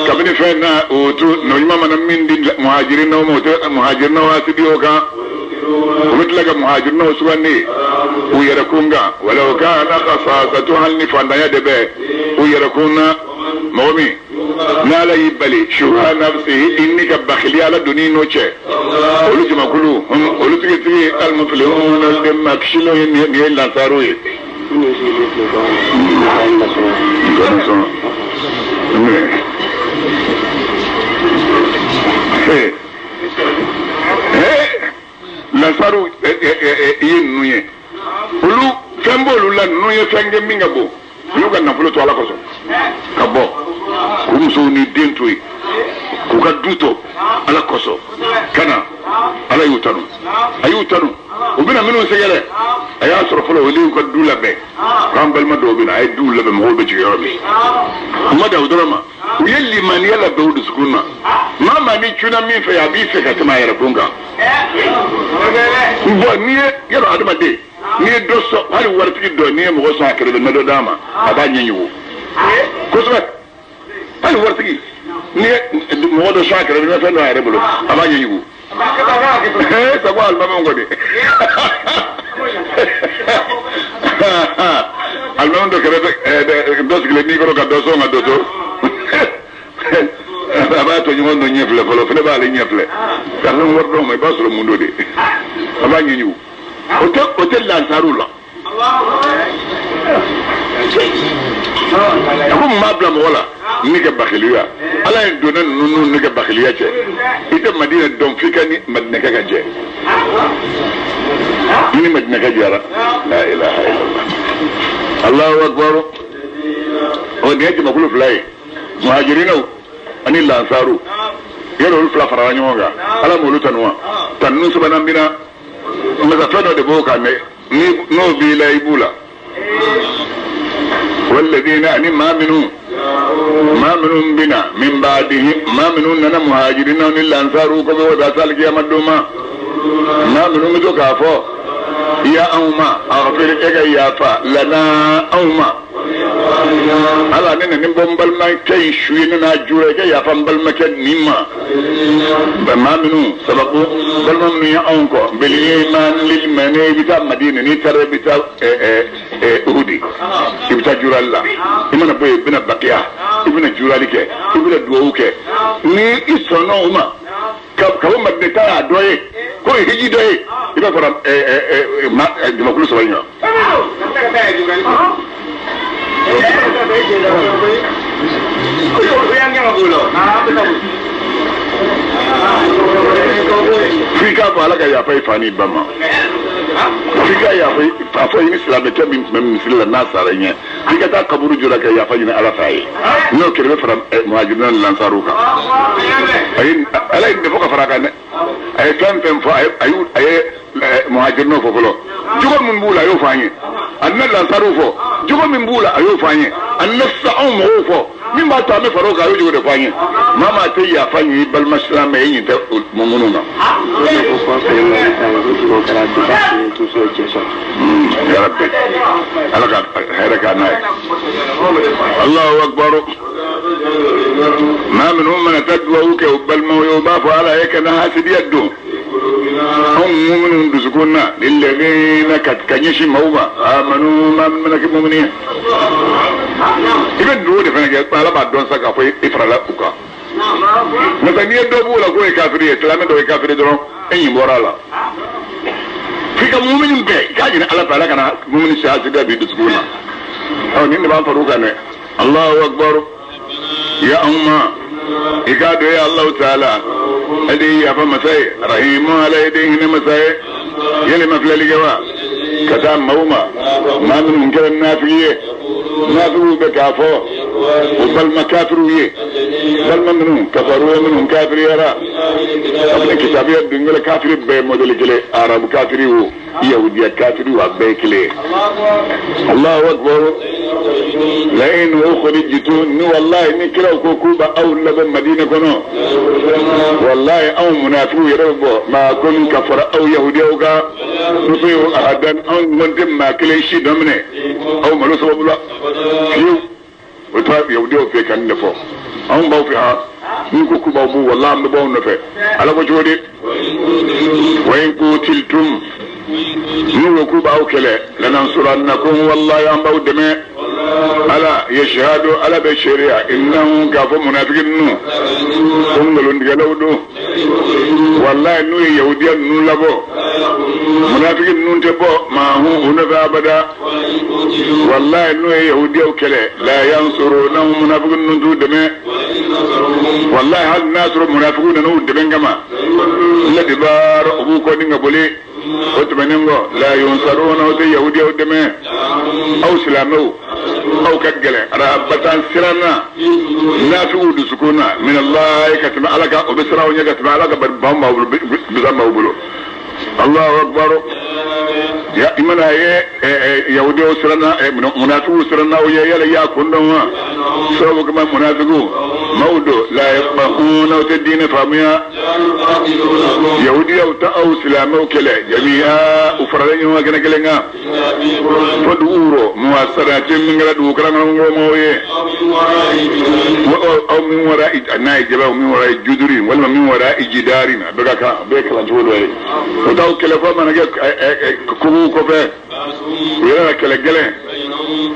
kabini fɛn na o tu nɔ ɲuman mana min di muhajirinaw ma o tɛ muhajirinaw hasidi o kan u bɛ tila ka muhajirinaw sugandi u yɛrɛ kun kan walaw kana khasasatu hali ni fantanya de bɛ u yɛrɛ kun na mɔgɔ min n'ala y'i bali shuha nafsihi i ni ka bakiliya ala donni n'o cɛ olu jamakulu olu tigitigi almuflihun olu de ma kisilenw ye nin ye lansaru ye. Lansaru i ye ninnu ye olu fɛn b'olu la ninnu ye fɛn kɛ min ka bon u y'u ka nafolo to ala kosɔn ka bɔ k'u musow ni den to yen k'u ka du to ala kosɔn ka na ala y'u tanu a y'u tanu u bɛna minnu sɛgɛrɛ a y'a sɔrɔ fɔlɔ olu y'u ka du labɛn k'an balima dɔw bɛ na a ye du labɛn mɔgɔw bɛ jigin yɔrɔ min u ma dan o dɔrɔn ma u ye limaniya labɛn u dusukun na maa maa ni cunna min fɛ a b'i fɛ ka tɛmɛ a yɛrɛ kun kan bɔn n'i ye yɔrɔ adamaden n'i ye dɔ sɔn hali waritigi dɔ n'i ye mɔgɔ sɔn a kɛrɛfɛ na dɔ d'a ma a b'a ɲɛɲugu kosɛbɛ hali waritigi n'i ye mɔgɔ dɔ sɔn a kɛrɛfɛ na fɛn dɔ a yɛrɛ bolo a b'a ɲɛɲugu sago alimami kɔni alimami dɔ kɛrɛfɛ dɔ sigilen n'i kɔrɔ ka dɔ sɔn ka dɔ to a b'a tɔɲɔgɔn dɔ ɲɛ filɛ fɔlɔ fɛnɛ b'ale ɲɛ filɛ ka fɛn wari dɔw ma i b'a sɔrɔ mun do de a b'a ɲɛɲugu o tɛ lansaru la a ko mun b'a bila mɔgɔ la ni ka bakiliya ala ye donna ninnu ni ka bakiliya cɛ i tɛ madina dɔn f'i ka ni madinakɛ ka jɛ ni madinakɛ jɛra la ilaha illallah Allahu akbar o nin ye jamakulu fila ye muhajirinaw ani lansaru yɔrɔ olu fila farala ɲɔgɔn kan ala m'olu tanu wa tanu sabanan bɛ na masa fɛn dɔ de b'o kan dɛ ni n'o b'i la i b'u la walladina ani maa minnu bɛ na min ba'dihim maa minnu nana muhajirinaw ni lansaru kɔfɛ o da sali kiyama don ma maa minnu bɛ to k'a fɔ ya anw ma aghfir e ka yafa lana anw ma ala ne nana bɔ n balimakɛ in su ye ne n'a jura i ka yafa n balimakɛ nin ma maa minnu sababu balima minnu ye anw kɔ bil iman lil mani i bɛ taa Madina n'i taara i bɛ taa Uhudi i bɛ taa jurali la i mana bɔ yen i bɛna Bakiya i bɛna jurali kɛ i bɛna duwawu kɛ ni i sɔnna o ma ka bɔ Madina taa y'a dɔ ye k'o ye hiji dɔ ye i b'a fara jamakulu saba in kan. F'i k'a fɔ ala ka yafa i fa n'i ba ma f'i ka yafa a fɔ i ni silamɛkɛ min tun bɛ misiri la n'a sara i ɲɛ f'i ka taa kaburu jɔ la ka yafa ɲini ala fɛ a ye n'o kɛra i bɛ fara muhajirina ni lansaru kan ala ye nin de fɔ ka fara a kan dɛ a ye fɛn fɛn fɔ a ye muhajirinaw fɔ fɔlɔ jogo min b'u la a y'o fɔ an ye a nana lansaru fɔ jogo min b'u la a y'o fɔ an ye a nana sisan anw mɔgɔw fɔ Min b'a to an bɛ fara o kan a y'o jogo de fɔ an ye. Maa maa tɛ yafa ɲini balima silamɛ e ɲin tɛ minnu na. Ya Rabbi, Ala ka hɛrɛ k'an n'a ye. Allahu akbar. Maa minnu mana taa duwawu kɛ u balimaw ye u b'a fɔ Ala ye kana hasidiya don anw minnu dusukun na lilladhina ka ɲɛsin maaw ma amanu maa min mana kɛ mumini ye. I bɛ duwawu de fana kɛ Ala b'a dɔn sa k'a fɔ i farala u kan. N'o tɛ n'i ye dɔ b'o la k'o ye kafiri ye silamɛ dɔ ye kafiri dɔrɔn e ɲin bɔra a la. F'i ka mumini bɛɛ i k'a ɲini Ala fɛ Ala kana mumini si hasidiya b'i dusukun na. Ɔ nin de b'an far'u kan dɛ. Allahu akbar. Ya umma i k'a dɔn ya Allahu taala ale de ye yafa masa ye rahimu Ala ye de hinɛ masa ye yali ma filɛli kɛ wa ka taa maaw ma maa minnu kɛra nafigi ye nafigiw bɛ k'a fɔ u balima kafiriw ye balima minnu kafaru minnu kafiriyara kabini kitabiya dungɛlɛ kafiri bɛɛ ye mɔdɛli kelen arabu kafiri wo yahudiya kafiri wo a bɛɛ ye kelen ye. Allahu akbar. La in ukhrijtum ni wallahi ni kiraw ko k'u b'a aw labɔ Madina kɔnɔ wallahi anw munafigiw yɛrɛ bɛ bɔ maa ko ka fara aw yahudiyaw kan nuti'u ahadan anw kɔni tɛ maa kelen si dɔ minɛ aw malo sababu la fiyewu. O taa yahudiyaw fɛ ka nin de fɔ anw b'aw fɛ han ni ko k'u b'aw bɔ wallahi an bɛ bɔ aw nɔfɛ. Ala ko cogo di wa in qutiltum n'u ko k'u b'aw kɛlɛ lanansurannakum wallahi an b'aw dɛmɛ. Ala yashhadu Ala bɛ seereya innahum k'a fɔ munafiki ninnu ko nkalontigɛlaw don wallahi n'u ye yahudiya ninnu labɔ munafiki ninnu tɛ bɔ maa hun u nɔfɛ abada wallahi n'u ye yahudiyaw kɛlɛ la yansurunahum munafiki ninnu t'u dɛmɛ wallahi hali n'a sɔrɔ munafikiw nana u dɛmɛ kama ladibaar u b'u kɔ ni ka boli. O tɛmɛnen kɔ la yunsaruna o tɛ yahudiyaw dɛmɛ aw silamɛw aw ka gɛlɛn arabatan siran na nafigiw dusukun na min Allahi ka tɛmɛ Ala kan o bɛ siran aw ɲɛ ka tɛmɛ Ala kan bari ban b'aw bolo bisan b'aw bolo. Allahu akbar. Ya i mana ye yahudiyaw siranna munafigiw siranna aw ye yala i y'a kun dɔn wa sababu kama munafigiw maaw don la yafqahuna o tɛ diinɛ faamuya. Yahudiyaw ta aw silamɛw kɛlɛ jami'a u faralen ɲɔgɔn kan kɛnɛ kelen kan fo dugu rɔ muwasaratin min kɛra dugu karamɔgɔw ye aw min wara n'a ye jaba min wara juduri walima min wara jidari a bɛɛ ka kan a bɛɛ ye kalancogo dɔ ye o t'aw kɛlɛ fɔ mana kɛ kogow kɔfɛ u yɛrɛ ka kɛlɛ gɛlɛn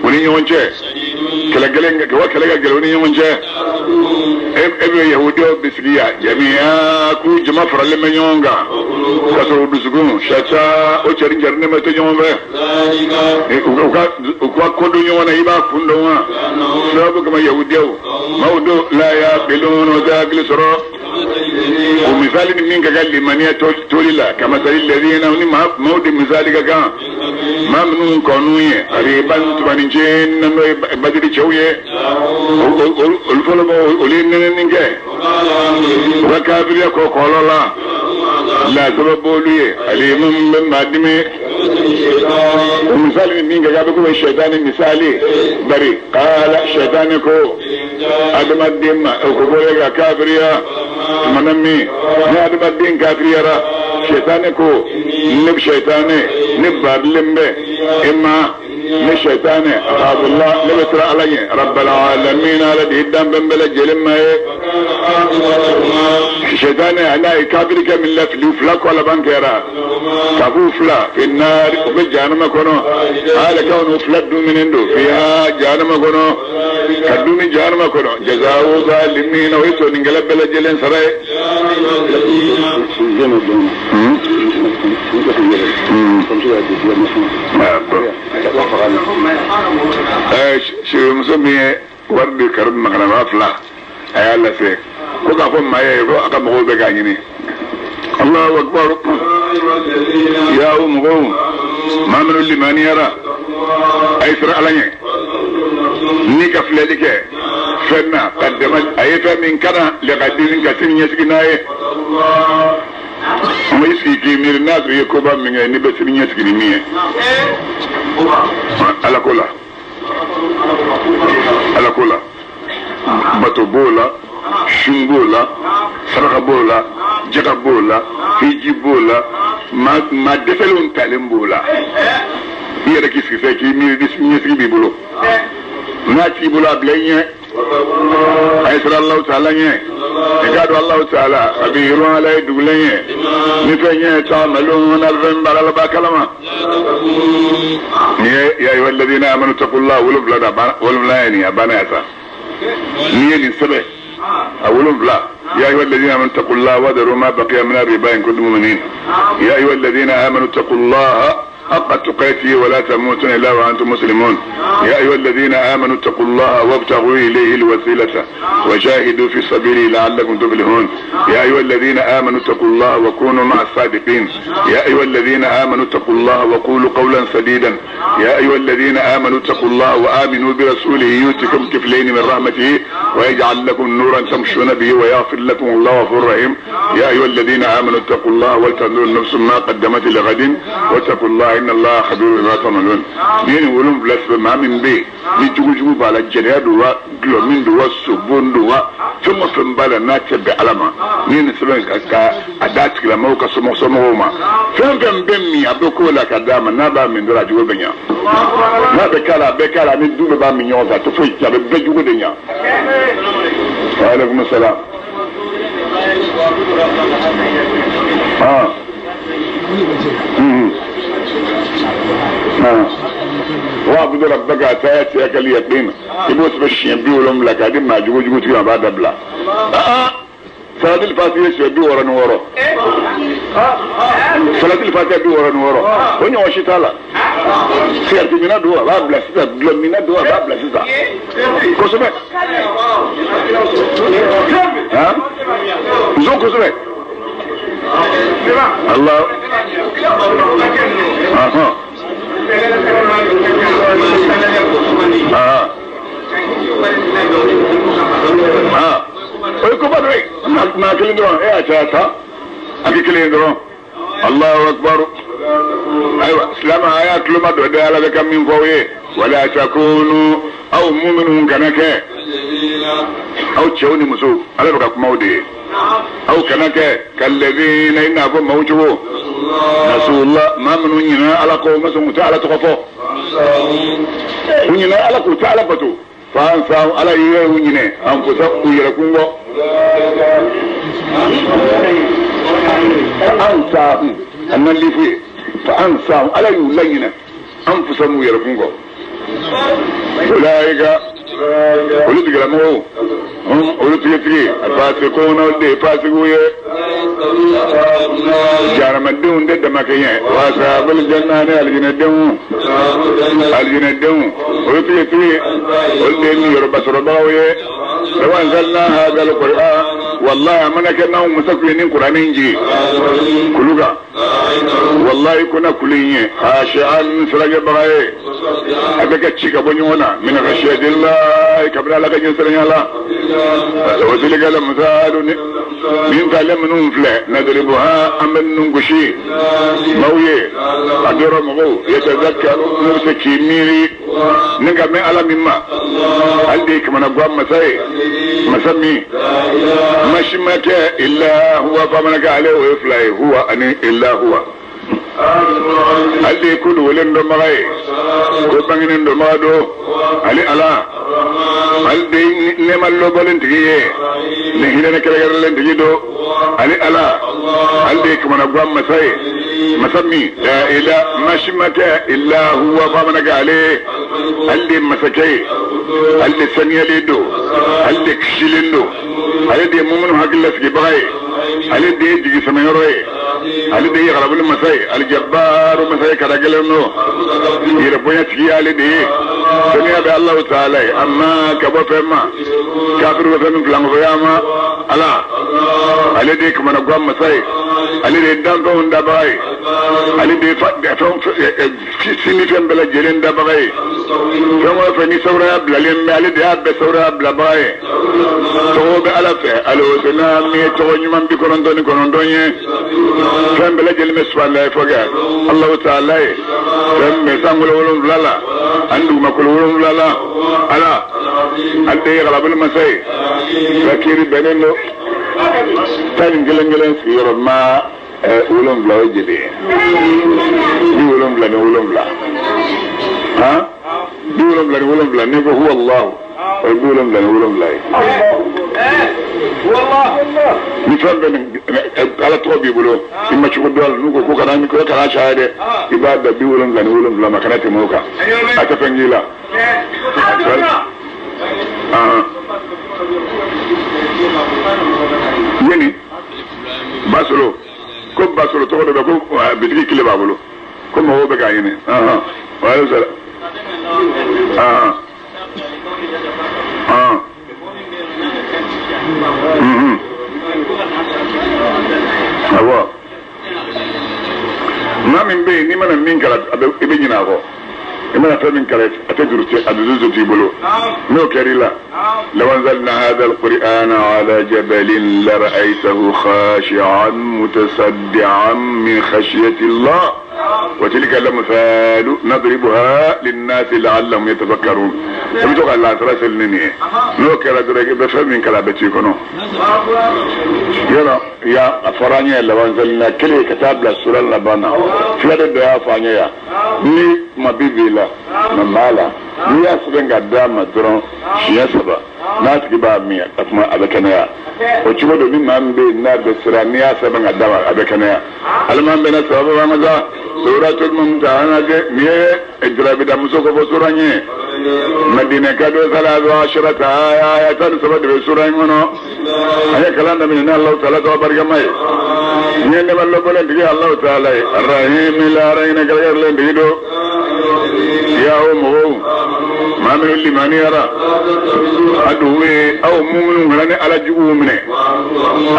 u ni ɲɔgɔn cɛ kɛlɛ gɛlɛn wa kɛlɛ ka gɛlɛn u ni ɲɔgɔn cɛ e bɛ yahudiyaw bisigiya jamiya k'u jama faralen bɛ ɲɔgɔn kan ka sɔrɔ u dusukun sata o cɛrin cɛrin bɛ to ɲɔgɔn fɛ u ka ko don ɲɔgɔn na i b'a kun dɔn wa sababu kama yahudiyaw maaw don la yaqilun o tɛ hakili sɔrɔ. O misali ni min ka kan limaniya toli la kamasali ladina ni maaw de misali ka kan maa minnu kɔnnu ye qariban tumani cɛ na n'o ye badiri cɛw ye olu fɔlɔ olu ye nɛnɛni kɛ u ka kafiriya kɔ kɔlɔ la la sababu olu ye alimun bɛ maa dimi. O misali ni min ka kan a bɛ komi sɛtani misali bari qala sɛtani ko adamaden ma o ko bɔra ka kafiriya tumana min ni adamaden kafiriyara sɛtani ko ne sɛtani ne barilen bɛ e ma ne sɛtani akafullah ne bɛ siran Ala ɲɛ rabbal alamin Ala de ye danfɛn bɛɛ lajɛlen ma ye. Sɛtani a n'a ye kafiri kɛ min lafili fila kɔ laban kɛra k'a f'u fila fi naari u bɛ jahanama kɔnɔ hali k'aw fila dumuni don fiha jahanama kɔnɔ ka dumuni jahanama kɔnɔ jazaa'u zalimin o ye tɔninkɛla bɛɛ lajɛlen sara ye. Muso min ye wari di kari makanaba fila a y'a lase ko k'a fɔ maa ye ko a ka mɔgɔw bɛ k'a ɲini. Allahu akbar. Ya aw mɔgɔw maa minnu limaniyara a ye siran Ala ɲɛ ni ka filɛli kɛ fɛn na ka dɛmɛ a ye fɛn min kana lɛkadini ka sini ɲɛsigi n'a ye. An bɛ sigi k'i miiri n'a sɔrɔ i ye koba min kɛ n'i bɛ sini ɲɛsigi ni min ye Ala ko la Ala ko la. Bato b'o la, sun b'o la, saraka b'o la, jaka b'o la, hiji b'o la, maa dɛsɛlenw talen b'o la. I yɛrɛ k'i sigi fɛ k'i miiri ɲɛsigi b'i bolo. N'a t'i bolo a bila i ɲɛ. A ye siran Alahu taala ɲɛ. I k'a dɔn Alahu taala a bɛ yɔrɔ ala ye dugulen ye. Ni fɛn ɲɛ ta'malun n'a bɛ fɛn baara la b'a kalama. Ni ye ya ayyuha alladhina amanu taqullaha wolonwula da banna wolonwula ye nin a banna yan sa. N'i ye nin sɛbɛn a wolonwula ya ayyuha alladhina amanu taqullaha wa dharu ma baqiya min ar-riba in kuntum mu'minin. Ya ayyuha alladhina amanu taqullaha حق تقاته ولا تموتن الا وانتم مسلمون. يا ايها الذين امنوا اتقوا الله وابتغوا اليه الوسيله وجاهدوا في سبيله لعلكم تفلحون. يا ايها الذين امنوا اتقوا الله وكونوا مع الصادقين. يا ايها الذين امنوا اتقوا الله وقولوا قولا سديدا. يا ايها الذين امنوا اتقوا الله وامنوا برسوله يؤتكم كفلين من رحمته ويجعل لكم نورا تمشون به ويغفر لكم الله غفور رحيم. يا ايها الذين امنوا اتقوا الله ولتنظر نفس ما قدمت لغد واتقوا الله إن الله خبير بما تعملون. Ni wolonwula sɛbɛn maa min bɛ yen ni jugujugu b'a la jɛnɛya don wa gulɔmin don wa sobon don wa fɛn o fɛn b'a la n'a tɛ bɛn ala ma ni nin sɛbɛn ka a d'a tigilamɔgɔw ka somɔgɔw ma fɛn fɛn bɛ min a bɛ k'o la ka d'a ma n'a b'a min dɔrɔn a jugu bɛ ɲa n'a bɛ k'a la a bɛ k'a la ni du bɛɛ b'a min ɲɔgɔn fɛ a tɛ foyi tiɲɛ a bɛ bɛɛ jugu de ɲa. Wa aleykum salaam. واعبد ربك حتى ياتيك اليقين. يبوس بالشين بيقولهم لك هذه ما جوجو جوجو تيجي بعد بلا. صلاة الفاتحة شو بي ورا نورو. صلاة الفاتحة بي ورا نورو. وين وشي تالا. سيرتي منا دوا باب لا سيدا دلو منا دوا باب لا سيدا. كوسمك. ها؟ زو كوسمك. الله. اها. O ye koba dɔ ye maa kelen dɔrɔn e y'a caya sa a kɛ kelen dɔrɔn Allahu akbar. Ayiwa silamɛ a y'a tuloma dɔ dɛ ala bɛ ka min fɔ aw ye wala takunu aw mu'minun kana kɛ aw cɛw ni musow ala bɛ ka kuma aw de ye aw kana kɛ kalladhina i n'a fɔ maaw cogo nasullah maa minnu ɲinɛna ala kɔ u ma sɔn k'u tɛ ala tɔgɔ fɔ u ɲinɛna ala k'u tɛ ala bato fansa ala yɛrɛ y'u ɲinɛ an fusa u yɛrɛ kun kɔ fa ansahum a na lifu ye fa ansahum ala y'u laɲinɛ an fusa m'u yɛrɛ kun kɔ ulaika olu tigilamɔgɔw olu tigitigi fasikuna olu de ye fasikiw ye jaramadenw de damakɛɲɛ wasabul janna ni alijinɛdenw alijinɛdenw olu tigitigi olu de ye niyɔrɔba sɔrɔbagaw ye law anzalna hadha alquran wallahi a mana kɛ n'anw musa kun ye nin kuranɛ in jigin kulu kan wallahi ko na kulu in ye khashi'an siranɲɛbaga ye a bɛ kɛ ci ka bɔ ɲɔgɔn na min khashiyatillahi kabini ala ka ɲɛsiranya la wa tilka al-amthalu min talen minnu filɛ nadribuha an bɛ ninnu gosi maaw ye a dɔrɔ mɔgɔw yatadhakkaru n'u bɛ se k'i miiri ni ka mɛn ala min ma hali de ye kamanagan masa ye masa min masi ma kɛ illa huwa bamanankan ale o ye fila ye huwa ani illa huwa hali de ye ko dogolen dɔnbaga ye ko bangenen dɔnbaga don ale ala hali de ye nɛɛma lɔbɔlen tigi ye ni hinɛ kɛrɛnkɛrɛnlen tigi don ale ala hali de ye kamanagan masa ye masa min la ila masi ma kɛ illa huwa bamanankan ale hali de ye masakɛ ye hali de saniyalen don hali de kisilen don ale de ye mumunu hakili lasigibaga ye ale de ye jigi sɛmɛyɔrɔ ye ale de ye garabuli masa ye alijabaaru masa ye kada gɛlɛn don yɛrɛ bonya tigi y'ale de ye saniya bɛ Alahu taala ye amma ka bɔ fɛn ma kafiru bɛ fɛn min filankɔfɛya ma ala ale de ye kamanagan masa ye ale de ye danfɛnw dabaga ye Ale de fɛn sini fɛn bɛɛ lajɛlen dabaga ye. Fɛn o fɛn ni sawuraya bilalen bɛ, ale de y'a bɛɛ sawuraya bilabaga ye. Tɔgɔ bɛ Ala fɛ, alihusina min ye tɔgɔ ɲuman 99 ye. Fɛn bɛɛ lajɛlen bɛ subahanallahi fɔ kɛ Alahu taala ye. Fɛn bɛ sankolo 7 la ani dugumakolo 7 la. Ala ale de ye galabali masa ye. Ka kiiri bɛnnen don 11 kelen sigiyɔrɔma 7 o ye jeli ye? 77. Han, 77 n'i ko huwa Allahu, o ye 77 ye. Ni fɛn bɛɛ ni Ala tɔgɔ b'i bolo, i ma cogo dɔn a la, n'u ko ko kana ko kana caya dɛ, i b'a da 77 ma, kana tɛmɛ o kan, a tɛ fɛn k'i la. Yeni Basolo, ko Basolo tɔgɔ dɔ bɛ ko bitigi kile b'a bolo, ko mɔgɔw bɛ k'a ɲini. Wa alaykum salam. Awɔ, maa min bɛ yen n'i mana min kalan a bɛ i bɛ ɲinɛ a kɔ. I mana fɛn min kalan a tɛ juru a dusu t'i bolo. N'o kɛr'i la, law anzalna hadha alqur'ana ala jabalin lara'aytahu khashi'an mutasaddi'an min khashyati Allah wa tilka al-amthalu nadribuha lin-nasi la'allahum yatafakkarun. I bɛ to ka lansara seli ni nin ye. N'o kɛra dɔrɔn i bɛ fɛn min kalan a bɛ t'i kɔnɔ. Yɔrɔ ya a fɔra an ye law anzalna kelen ka taa bila sura laban na, fila de dɔ y'a fɔ an ye yan. Ni kuma bi b'i la, mɛ b'a la, n'i y'a sɛbɛn ka d'a ma dɔrɔn siɲɛ 3, n'a tigi b'a min a kuma a bɛ kɛnɛya. O cogo don ni maa min bɛ yen n'a bɛ siran, n'i y'a sɛbɛn ka d'a ma a bɛ kɛnɛya. Alima bɛnna sababu ma sa suratul mumtahana de nin ye jarabidamuso ko fɔ sura ye. Madina ka don salatu ashrata aya 13 de bɛ sura in kɔnɔ. An ye kalan daminɛ ni Alahu taala tɔgɔ barikama ye. N ye nɛma lɔbɔlen tigi Alahu taala ye. Arahimi lahara hinɛ kɛrɛnkɛrɛnlen tigi don. Ya o mɔgɔw, maa minnu limaniyara, a dugu ye aw minnu kana ni Ala juguw minɛ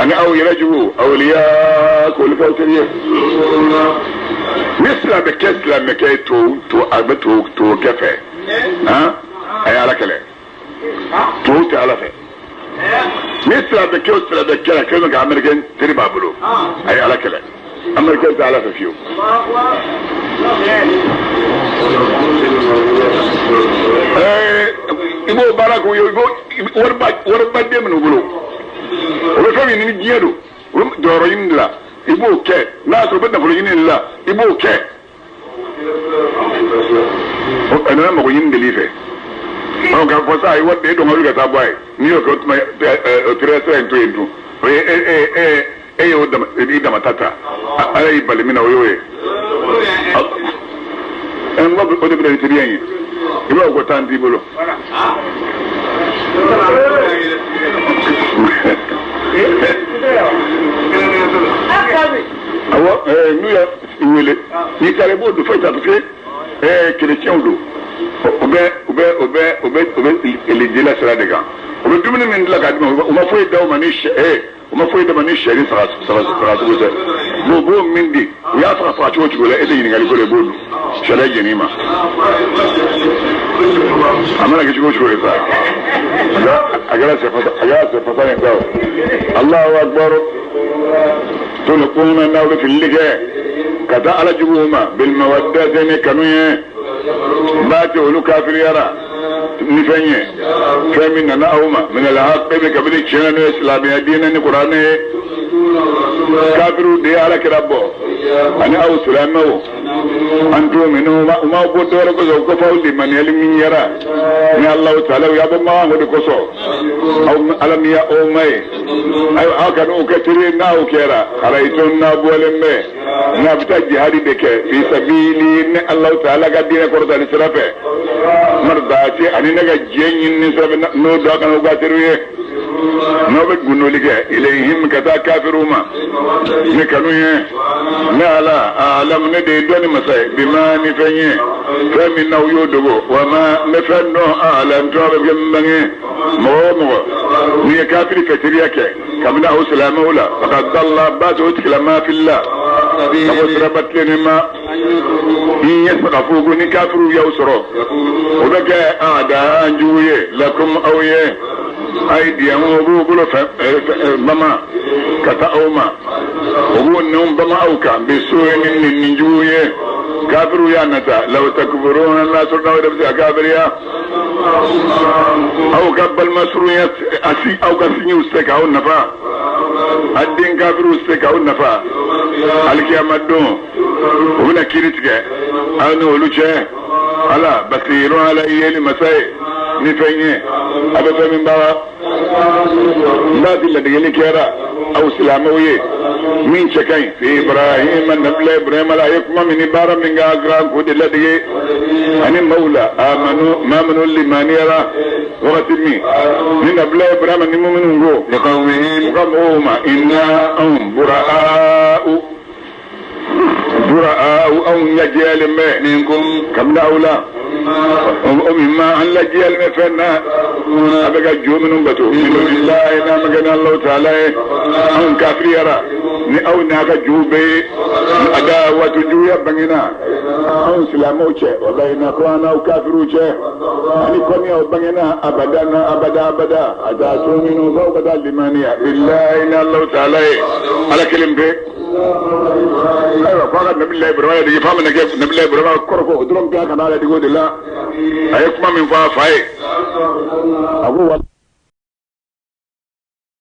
ani aw yɛrɛ juguw awliya k'olu k'aw teri ye. Ni silamɛkɛ silamɛkɛ ye to a bɛ to kɛ fɛ, han, a ye Ala kɛlɛ. Tubabu tɛ Ala fɛ. Ni silamɛkɛ o silamɛkɛ la kɛlen ka américain teri b'a bolo, a ye Ala kɛlɛ. Américain tɛ Ala fɛ fiyewu. I b'o baara k'u ye, i b'o wariba den minnu bolo, o bɛ fɛn min ɲini diɲɛ don, o bɛ jɔyɔrɔ ɲini de la, i b'o kɛ. N'a y'a sɔrɔ o bɛ nafolo ɲini de la, i b'o kɛ. A nana mago ɲini de l'i fɛ. Ɔ k'a fɔ sa, ayi wari de e dɔn ka wuli ka taa bɔ a ye. N'i y'o kɛ o tuma o teriya sira in to yen dun. O ye e e y'o dama i dama ta ta. Ala y'i bali min na o y'o ye. N ko o de bɛ na ni teriya in ye. I b'a fɔ ko tan t'i bolo. Awɔ, n'u y'a wele n'i taara i b'o don foyi t'a parce que kerecɛnw don. U bɛ lijila sira de kan. U bɛ dumuni min dilan k'a d'u ma, u ma foyi d'aw ma ni sɛ u ma foyi d'a ma ni sɛ ni sagasugu tɛ. U b'o min di, u y'a faga faga cogo cogo la, e tɛ ɲininkali ko la, i b'o dun. Sariya jɛn'i ma. A mana kɛ cogo cogo ye sa. A kɛra sɛfasa in sa o. Alahu akbar. Tulquna n'aw bɛ filili kɛ ka taa Ala juguw ma bil mawaddati ni kanu ye. B'a to olu kafiriyara ni fɛn ye, fɛn min nana aw ma min al-haqqi bɛ kabini tiɲɛ n'o ye silamɛya diinɛ ni kuranɛ ye. Kafiriw de ye Ala kira bɔ ani aw silamɛw an tu'minu u m'aw bɔ dɔwɛrɛ kosɔn ko f'aw limaniyali min kɛra ni Alahu taala u y'a bɔ makan o de kosɔn. Aw Ala min y'aw ma ye, ayiwa aw kan'o kɛ teri ye n'aw kɛra arayitun n'a bɔlen bɛ n'a bɛ taa jihadi de kɛ fi sabili ni Alahu taala ka diinɛ kɔrɔtali sira fɛ, maridati ani ne ka diɲɛ ɲinini sira fɛ, n'o don a kana o k'a teri ye. N'aw bɛ gundoli kɛ ilayhim ka taa kafiriw ma ni kanu ye, ne Ala alamu, ne de ye dɔnni masa ye, bima ni fɛn ye, fɛn min n'aw y'o dogo, wa ma n bɛ fɛn dɔn a'lantu, a bɛ kɛ n bange. Mɔgɔ o mɔgɔ n'i ye kafiri fɛ teriya kɛ kabini aw silamɛw la, faqad dalla, b'a to o tigilama filila ka bɔ siraba tilennen ma. Ni ye sagafugu ni kafiriw y'aw sɔrɔ, o bɛ kɛ ada jugu ye lakum aw ye. A ye diyamu, o b'u bolo fɛ bama ka taa aw ma, o b'u nɛnw bama aw kan bi so ye ni nin jugu ye. Kafiriw y'a nata law takfuruna, n'a sɔrɔ n'aw yɛrɛ bɛ se ka kafiriya, aw ka balima surunya a si aw ka sinjiw tɛ se k'aw nafa, a den kafiriw tɛ se k'aw nafa. Alikiyama don, u bɛna kiiri tigɛ aw ni olu cɛ. Ala basirun, Ala yeli masa ye ni fɛn ye, a bɛ fɛn min baara. N b'a di ladegeli kɛra aw silamɛw ye min cɛ ka ɲi fi Ibrahima, nabila Ibrahima la, a ye kuma min ni baara min k'a kan k'o de ladege ani maaw la amanu, maa minnu limaniyara wagati min ni nabila Ibrahima ni minnu ko لقومهم u ka mɔgɔw ma: inna, anw, bura'u bura'u, anw lajɛlen bɛ منكم kabini aw la, o mimma, an lajɛlen bɛ fɛn na a bɛ ka jo minnu bato, min dunillahi, n'a ma kɛ ni Alahu taala ye. Anw kafiriyara ni aw n'a ka juw bɛɛ ye, adawatu, juguya bangena anw silamɛw cɛ, wa bayinakum, an n'aw kafiriw cɛ, ani kɔniyaw bangena abada na abada abada, hatta tuminu, f'aw ka taa limaniya, billahi, ni Alahu taala ye, Ala kelen pe. Ayiwa, ko a ka nabila Ibrahima dege f'a mana kɛ nabila Ibrahima kɔrɔfɔ o dɔrɔn kɛ, a kana ala dege o de la. A ye kuma min fɔ a fa ye, a ko wa